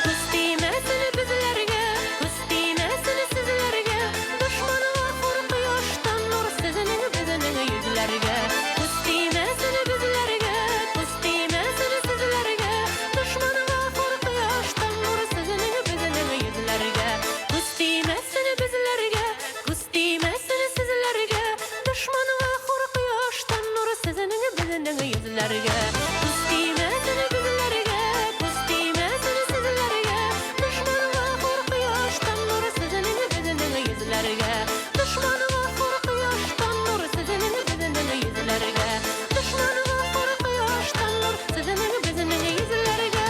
Күз тимәсен безләргә, күз тимәсен сезләргә. Дошманга хур кояштан нур сезнең безнең йөзләргә. Күз тимәсен безләргә, күз тимәсен сезләргә. Дошманга хур кояштан нур сезнең безнең йөзләргә. Күз тимәсен безләргә, күз тимәсен сезләргә. Дошманга хур кояштан нур сезнең безнең йөзләргә. Күз тимәсен безләргә, күз тимәсен сезләргә. Дошманга хур кояштан нур сезнең безнең йөзләргә. Дошманга хур кояштан нур сезнең безнең йөзләргә. Дошманга хур кояштан нур сезнең безнең йөзләргә.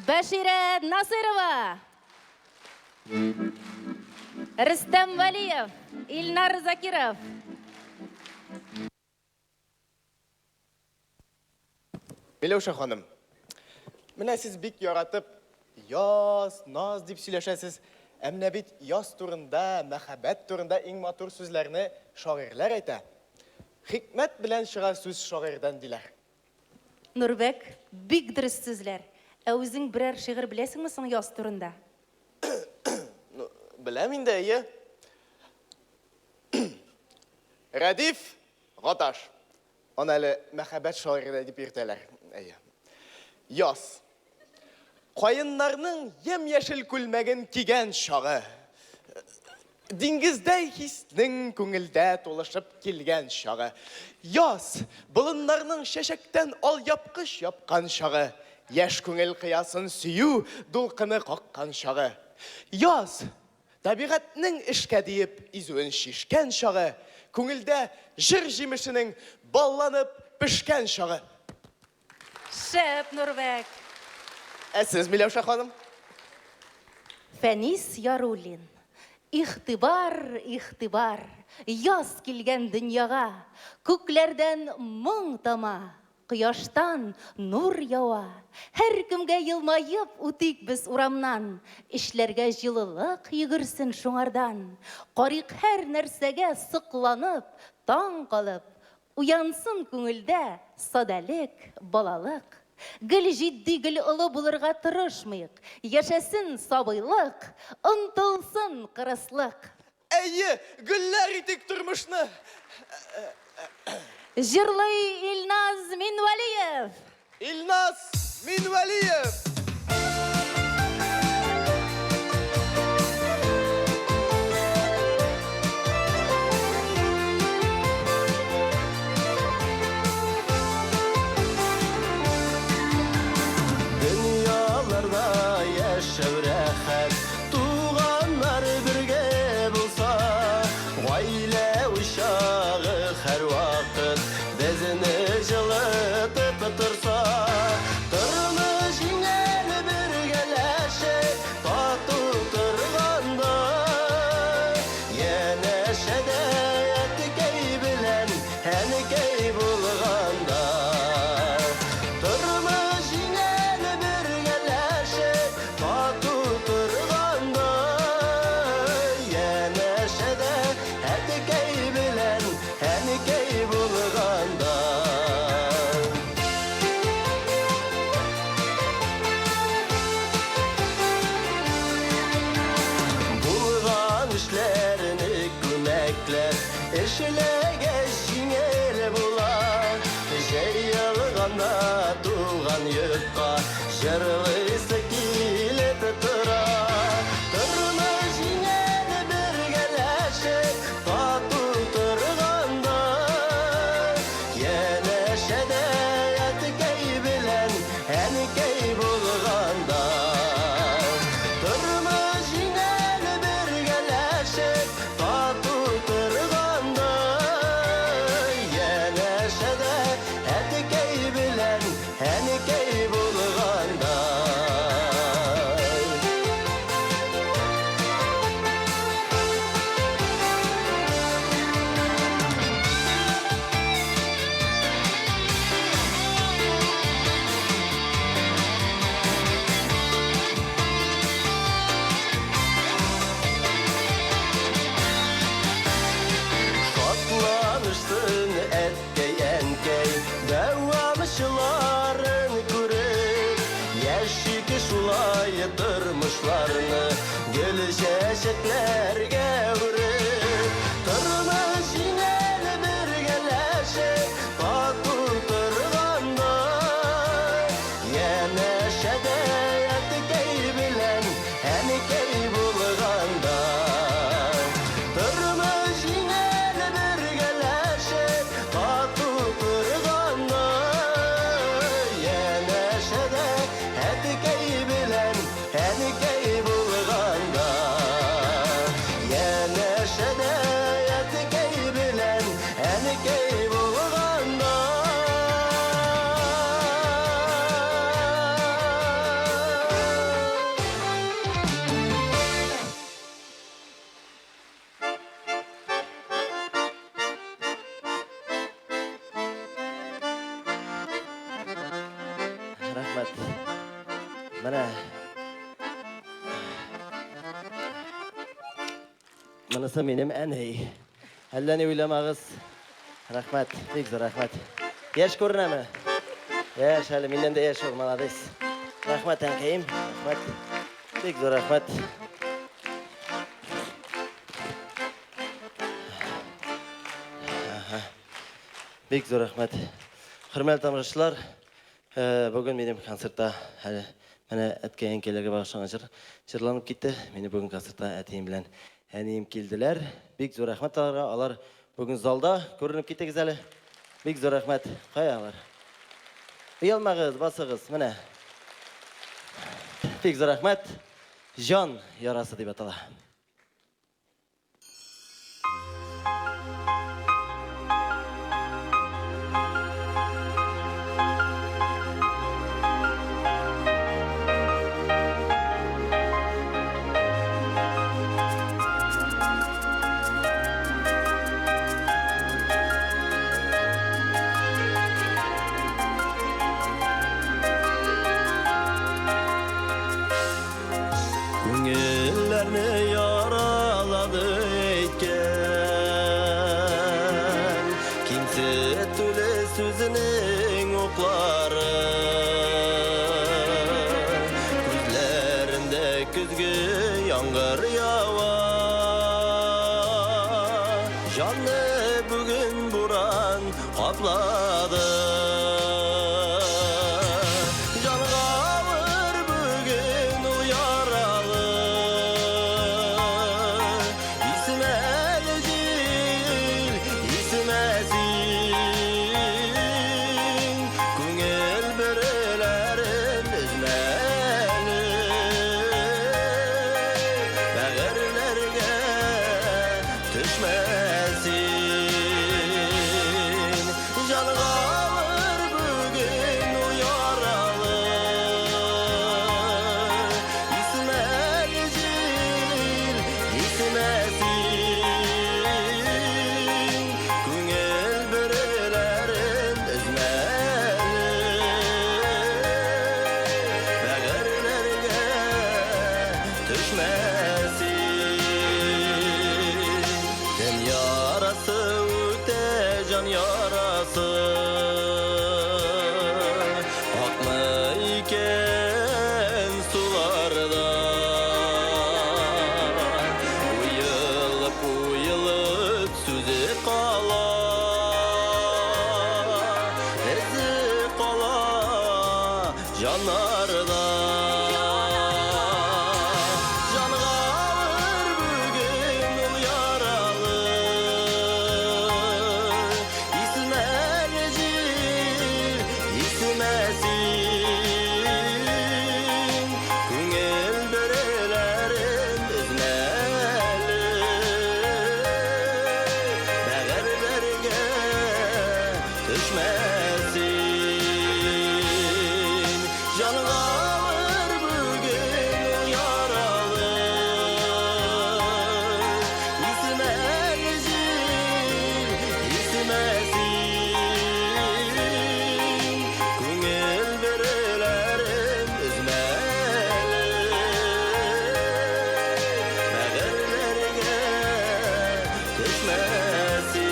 Бәширә Насырова! Рөстәм Вәлиев, Илнар Закиров. Миләүшә ханым, менә сез бик яратып яз, наз дип сөйләшәсез. Ә менә бит яз турында, мәхәббәт турында иң матур сүзләрне шагыйрьләр әйтә. Хикмәт белән чыга сүз шагыйрьдән, диләр. Нурбәк, бик дөрес сүзләр. Ә үзең берәр шигырь беләсеңме соң яз турында? Ну, беләм инде, әйе. Рәдиф Гаташ. Аны әле мәхәббәт шагыйре дә дип йөртәләр. Әйе. Яз. Каеннарның ямь-яшел күлмәген кигән чагы. Диңгездәй хиснең күңелдә тулышып килгән чагы. Яз, болыннарның чәчәктән алъяпкыч япкан чагы. Яшь күңел кыясын сөю дулкыны каккан чагы. Яз, табигатьнең эшкә диеп изүен чишкән чагы, күңелдә җыр җимешенең балланып пешкән чагы. Шәп, Нурбәк! Ә сез, Миләүшә ханым? Фәнис Яруллин. Игътибар, игътибар! Яз килгән дөньяга! Күкләрдән моң тама, кояштан нур ява. Һәркемгә елмаеп үтик без урамнан, Эчләргә җылылык йөгерсен шуңардан. Карыйк һәр нәрсәгә сокланып, таң калып, Уянсын күңелдә садәлек, балалык. Гел җитди, гел олы булырга тырышмыйк. Яшәсен сабыйлык, онтылсын кырыслык. Әйе, гөлләр итик тормышны! Җырлый Илназ Минвәлиев! Илназ Минвәлиев! Дөньяларда яшәү рәхәт, туганнар бергә булса, гаилә учагы һәрвакыт Безне җылытып торса, тормыш җиңел бергәләшеп, тату торганда. Янәшәдә әткәй белән әнкәй булганда. Тормыш җиңел бергәләшеп, тату торганда. Янәшәдә әткәй белән Әнкәй булганда. Булган эшләрне күмәкләп эшләгәч җиңел була. Җыелганда туган йортка җырлыйсы килеп тора. Тормыш җиңел бергәләшеп Тату торганда, янәшәдә әткәй белән әнкәй булганда. Тормыш җиңел бергәләшеп, тату торганда, янәшәдә әткәй белән әнкәй булганда. Шатланышсын әткәй-әнкәй, дәвамчыларын күреп, Яшик шулай тормышларны гөл чәчәкләргә үреп. Тормыш җиңел бергәләшеп, тату торганда. Янәшәдә әткәй белән әнкәй булганда. Тормыш җиңел бергәләшеп, тату торганда. Янәшәдә әткәй белән әнкәй булганда. Янәшәдә әткәй белән әнкәй булганда. Рәхмәт. Менә. Монысы минем әни. Әллә ни уйламагыз. Рәхмәт, бик зур рәхмәт. Яшь күренәме? Яшь әле, миннән дә яшь ул, молодец. Рәхмәт, әнкәем, рәхмәт. Бик зур рәхмәт. Бик зур рәхмәт. Хөрмәтле тамашачылар, бүген минем концертта әле менә әткәй-әнкәйләргә багышланган җыр җырланып китте. Мине бүген концертта әтием белән әнием килделәр. Бик зур рәхмәт аларга. Алар бүген залда күренеп китегез әле. Бик зур рәхмәт. Кая алар? Оялмагыз, басыгыз. Менә. Бик зур рәхмәт. Җан ярасы дип атала. Күңелләрне яралады әйткән Кимсетүле сүзенең уклары. Күзләрендә көзге яңгыр ява, Җанны бүген буран каплады. Җанга авыр бүген ул яралы. Исемә әле җил, исемә син. Күңел бөреләрен өзмә әле. Бәгырьләргә төшмә син. Җанга авыр бүген ул яралы. Исемә әле җил, исемә син. Күңел бөреләрен өзмә әле. Бәгырьләргә төшмә син. Тән ярасы үтә җан ярасы. Акмы икән суларда. Уелып, уелып сүзе кала. Эзе кала җаннарда. Җанга авыр бүген ул яралы. Исемә әле җил, исемә син. Күңел бөреләрен өзмә әле. Бәгырьләргә төшмә син. Җанга авыр бүген ул яралы. Исемә әле җил, исемә син. Күңел бөреләрен өзмә әле. Бәгырьләргә төшмә син.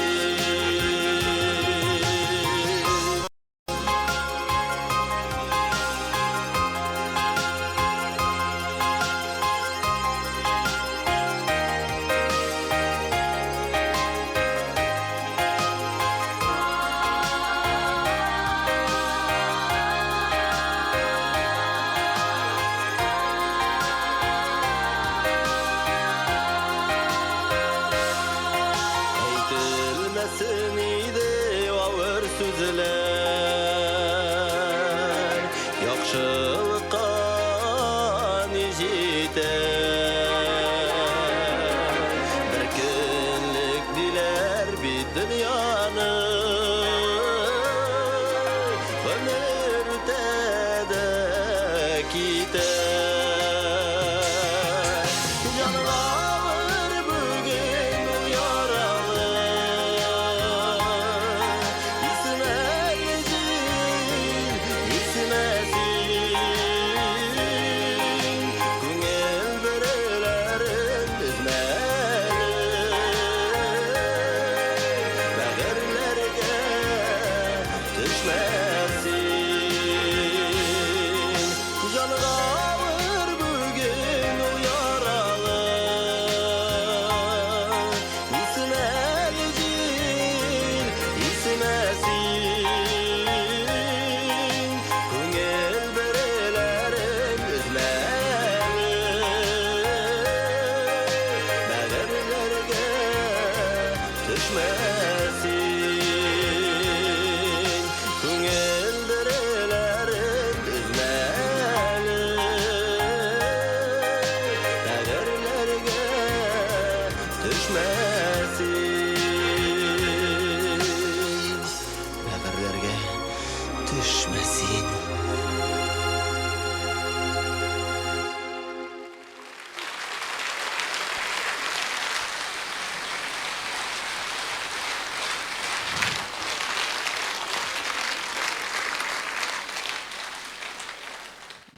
Әйтелмәсен иде авыр сүзләр. Яхшылыкка ни җитә. Бер көнлек диләр бит дөньяны. Гомер үтә дә китә. Җанга авыр бүген ул яралы. Исемә әле җил, исемә син. Күңел бөреләрен өзмә әле. Бәгырьләргә төшмә син. Күңел бөреләрен өзмә әле. Бәгырьләргә төшмә син. Бәгырьләргә төшмә син.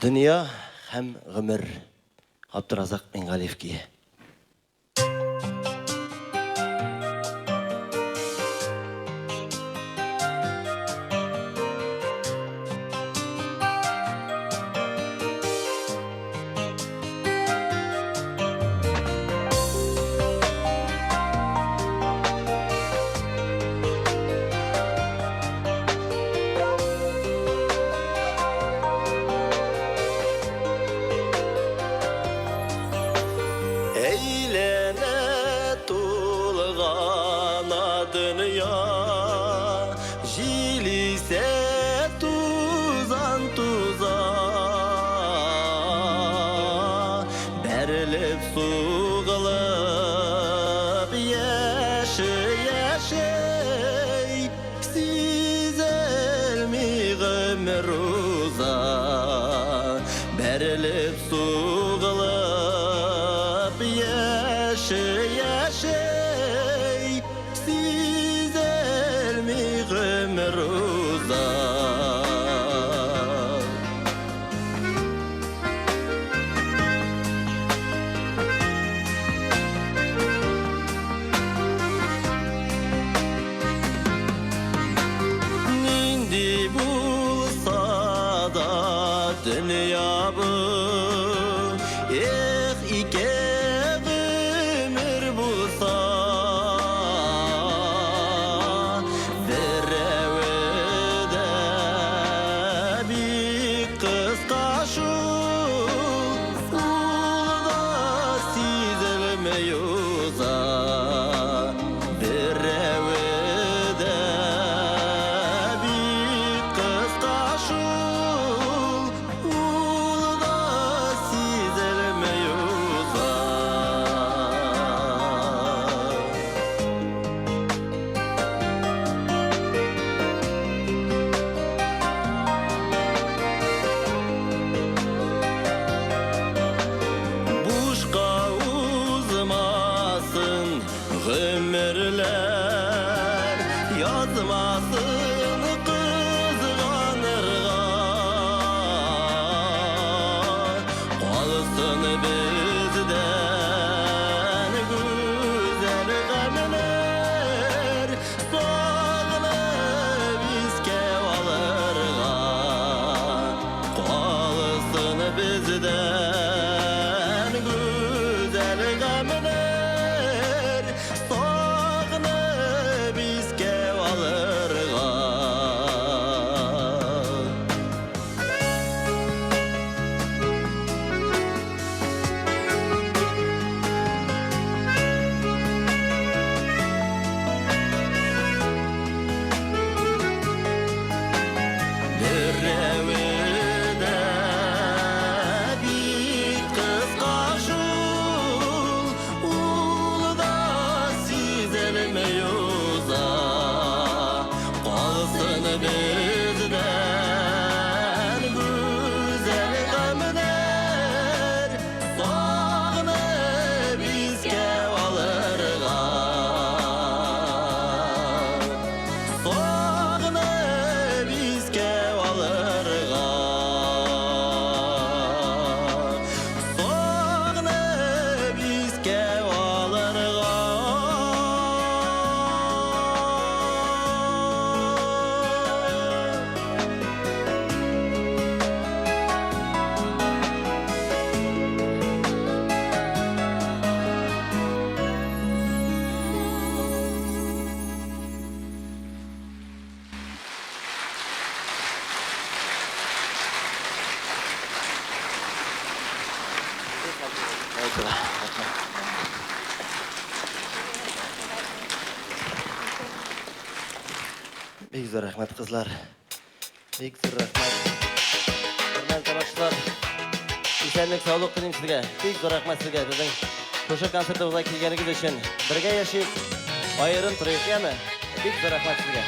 Дөнья һәм гомер. Габдуразак Мингалиев көе. Әйләнә тулгана дөнья, җил исә, тузан туза. Бәрелеп сугылып яши, яши, сизелми гомер уза. Бәрелеп сугылып яши, яши, сизелми гомер уза. Бик зур рәхмәт, кызлар. Бик зур рәхмәт. Хөрмәтле тамашачылар, исәнлек, саулык телим сезгә. Бик зур рәхмәт сезгә безнең шушы концертыбызга килгәнегез өчен. Бергә яшик, аерым торыйк, яме? Бик зур рәхмәт сезгә.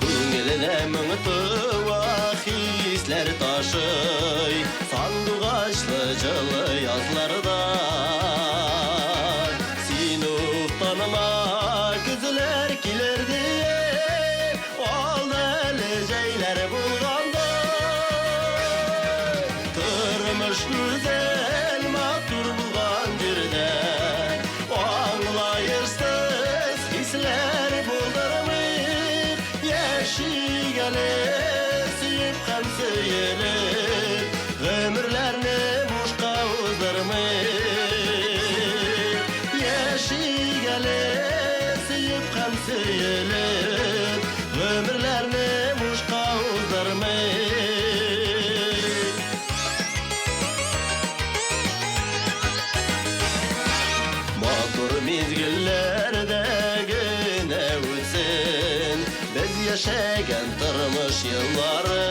Күңеленә моң туа, хисләр ташый, Сандугачлы җылы язларда. Син уфтанма, көзләр килер диеп, Алда әле җәйләр булганда. Тормыш гүзәл, матур булган җирдә, Аңлаешсыз хисләр булдырмыйк, Яшик әле сөеп һәм сөелеп, Гомерләрне бушка уздырмыйк. Яшик әле сөеп һәм сөелеп, Гомерләрне бушка уздырмыйк. Матур мизгелләрдә генә үтсен Без яшәгән тормыш еллары.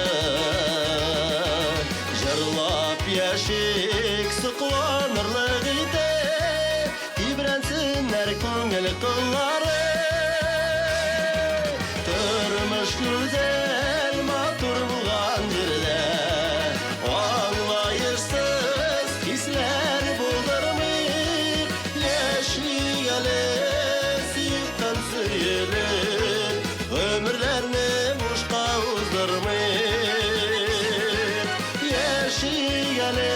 Җырлап яшик, сокланырлык итеп, Тибрәнсеннәр күңел кыллары. Тормыш гүзәл, матур булган җирдә, Аңлаешсыз хисләр булдырмыйк, Яшик әле сөеп һәм сөелеп, Гомерләрне бушка уздырмыйк. Яшик әле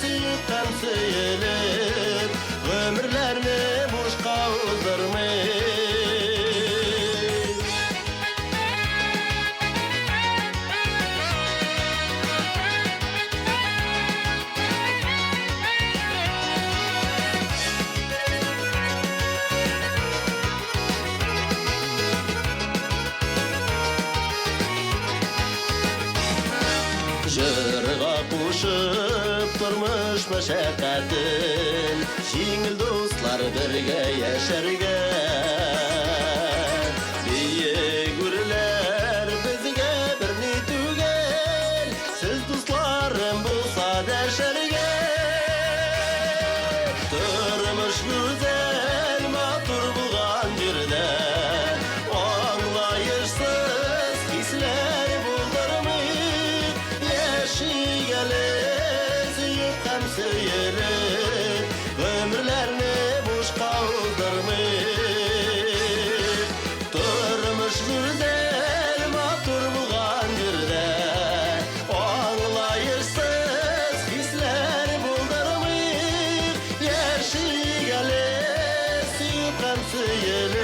сөеп һәм сөелеп, Гомерләрне бушка уздырмыйк. Җырга кушып тормыш мәшәкатен, Җиңел дуслар бергә яшәргә. Биек үрләр безгә берни түгел, Сез дусларым булса дәшәргә. Тормыш гүзәл, матур булган җирдә, Аңлаешсыз хисләр булдырмыйк, Яшик әле сөеп һәм сөелеп, Гомерләрне бушка уздырмыйк. Тормыш гүзәл, матур булган җирдә, Аңлаешсыз хисләр булдырмыйк, Яшик әле сөеп һәм сөелеп,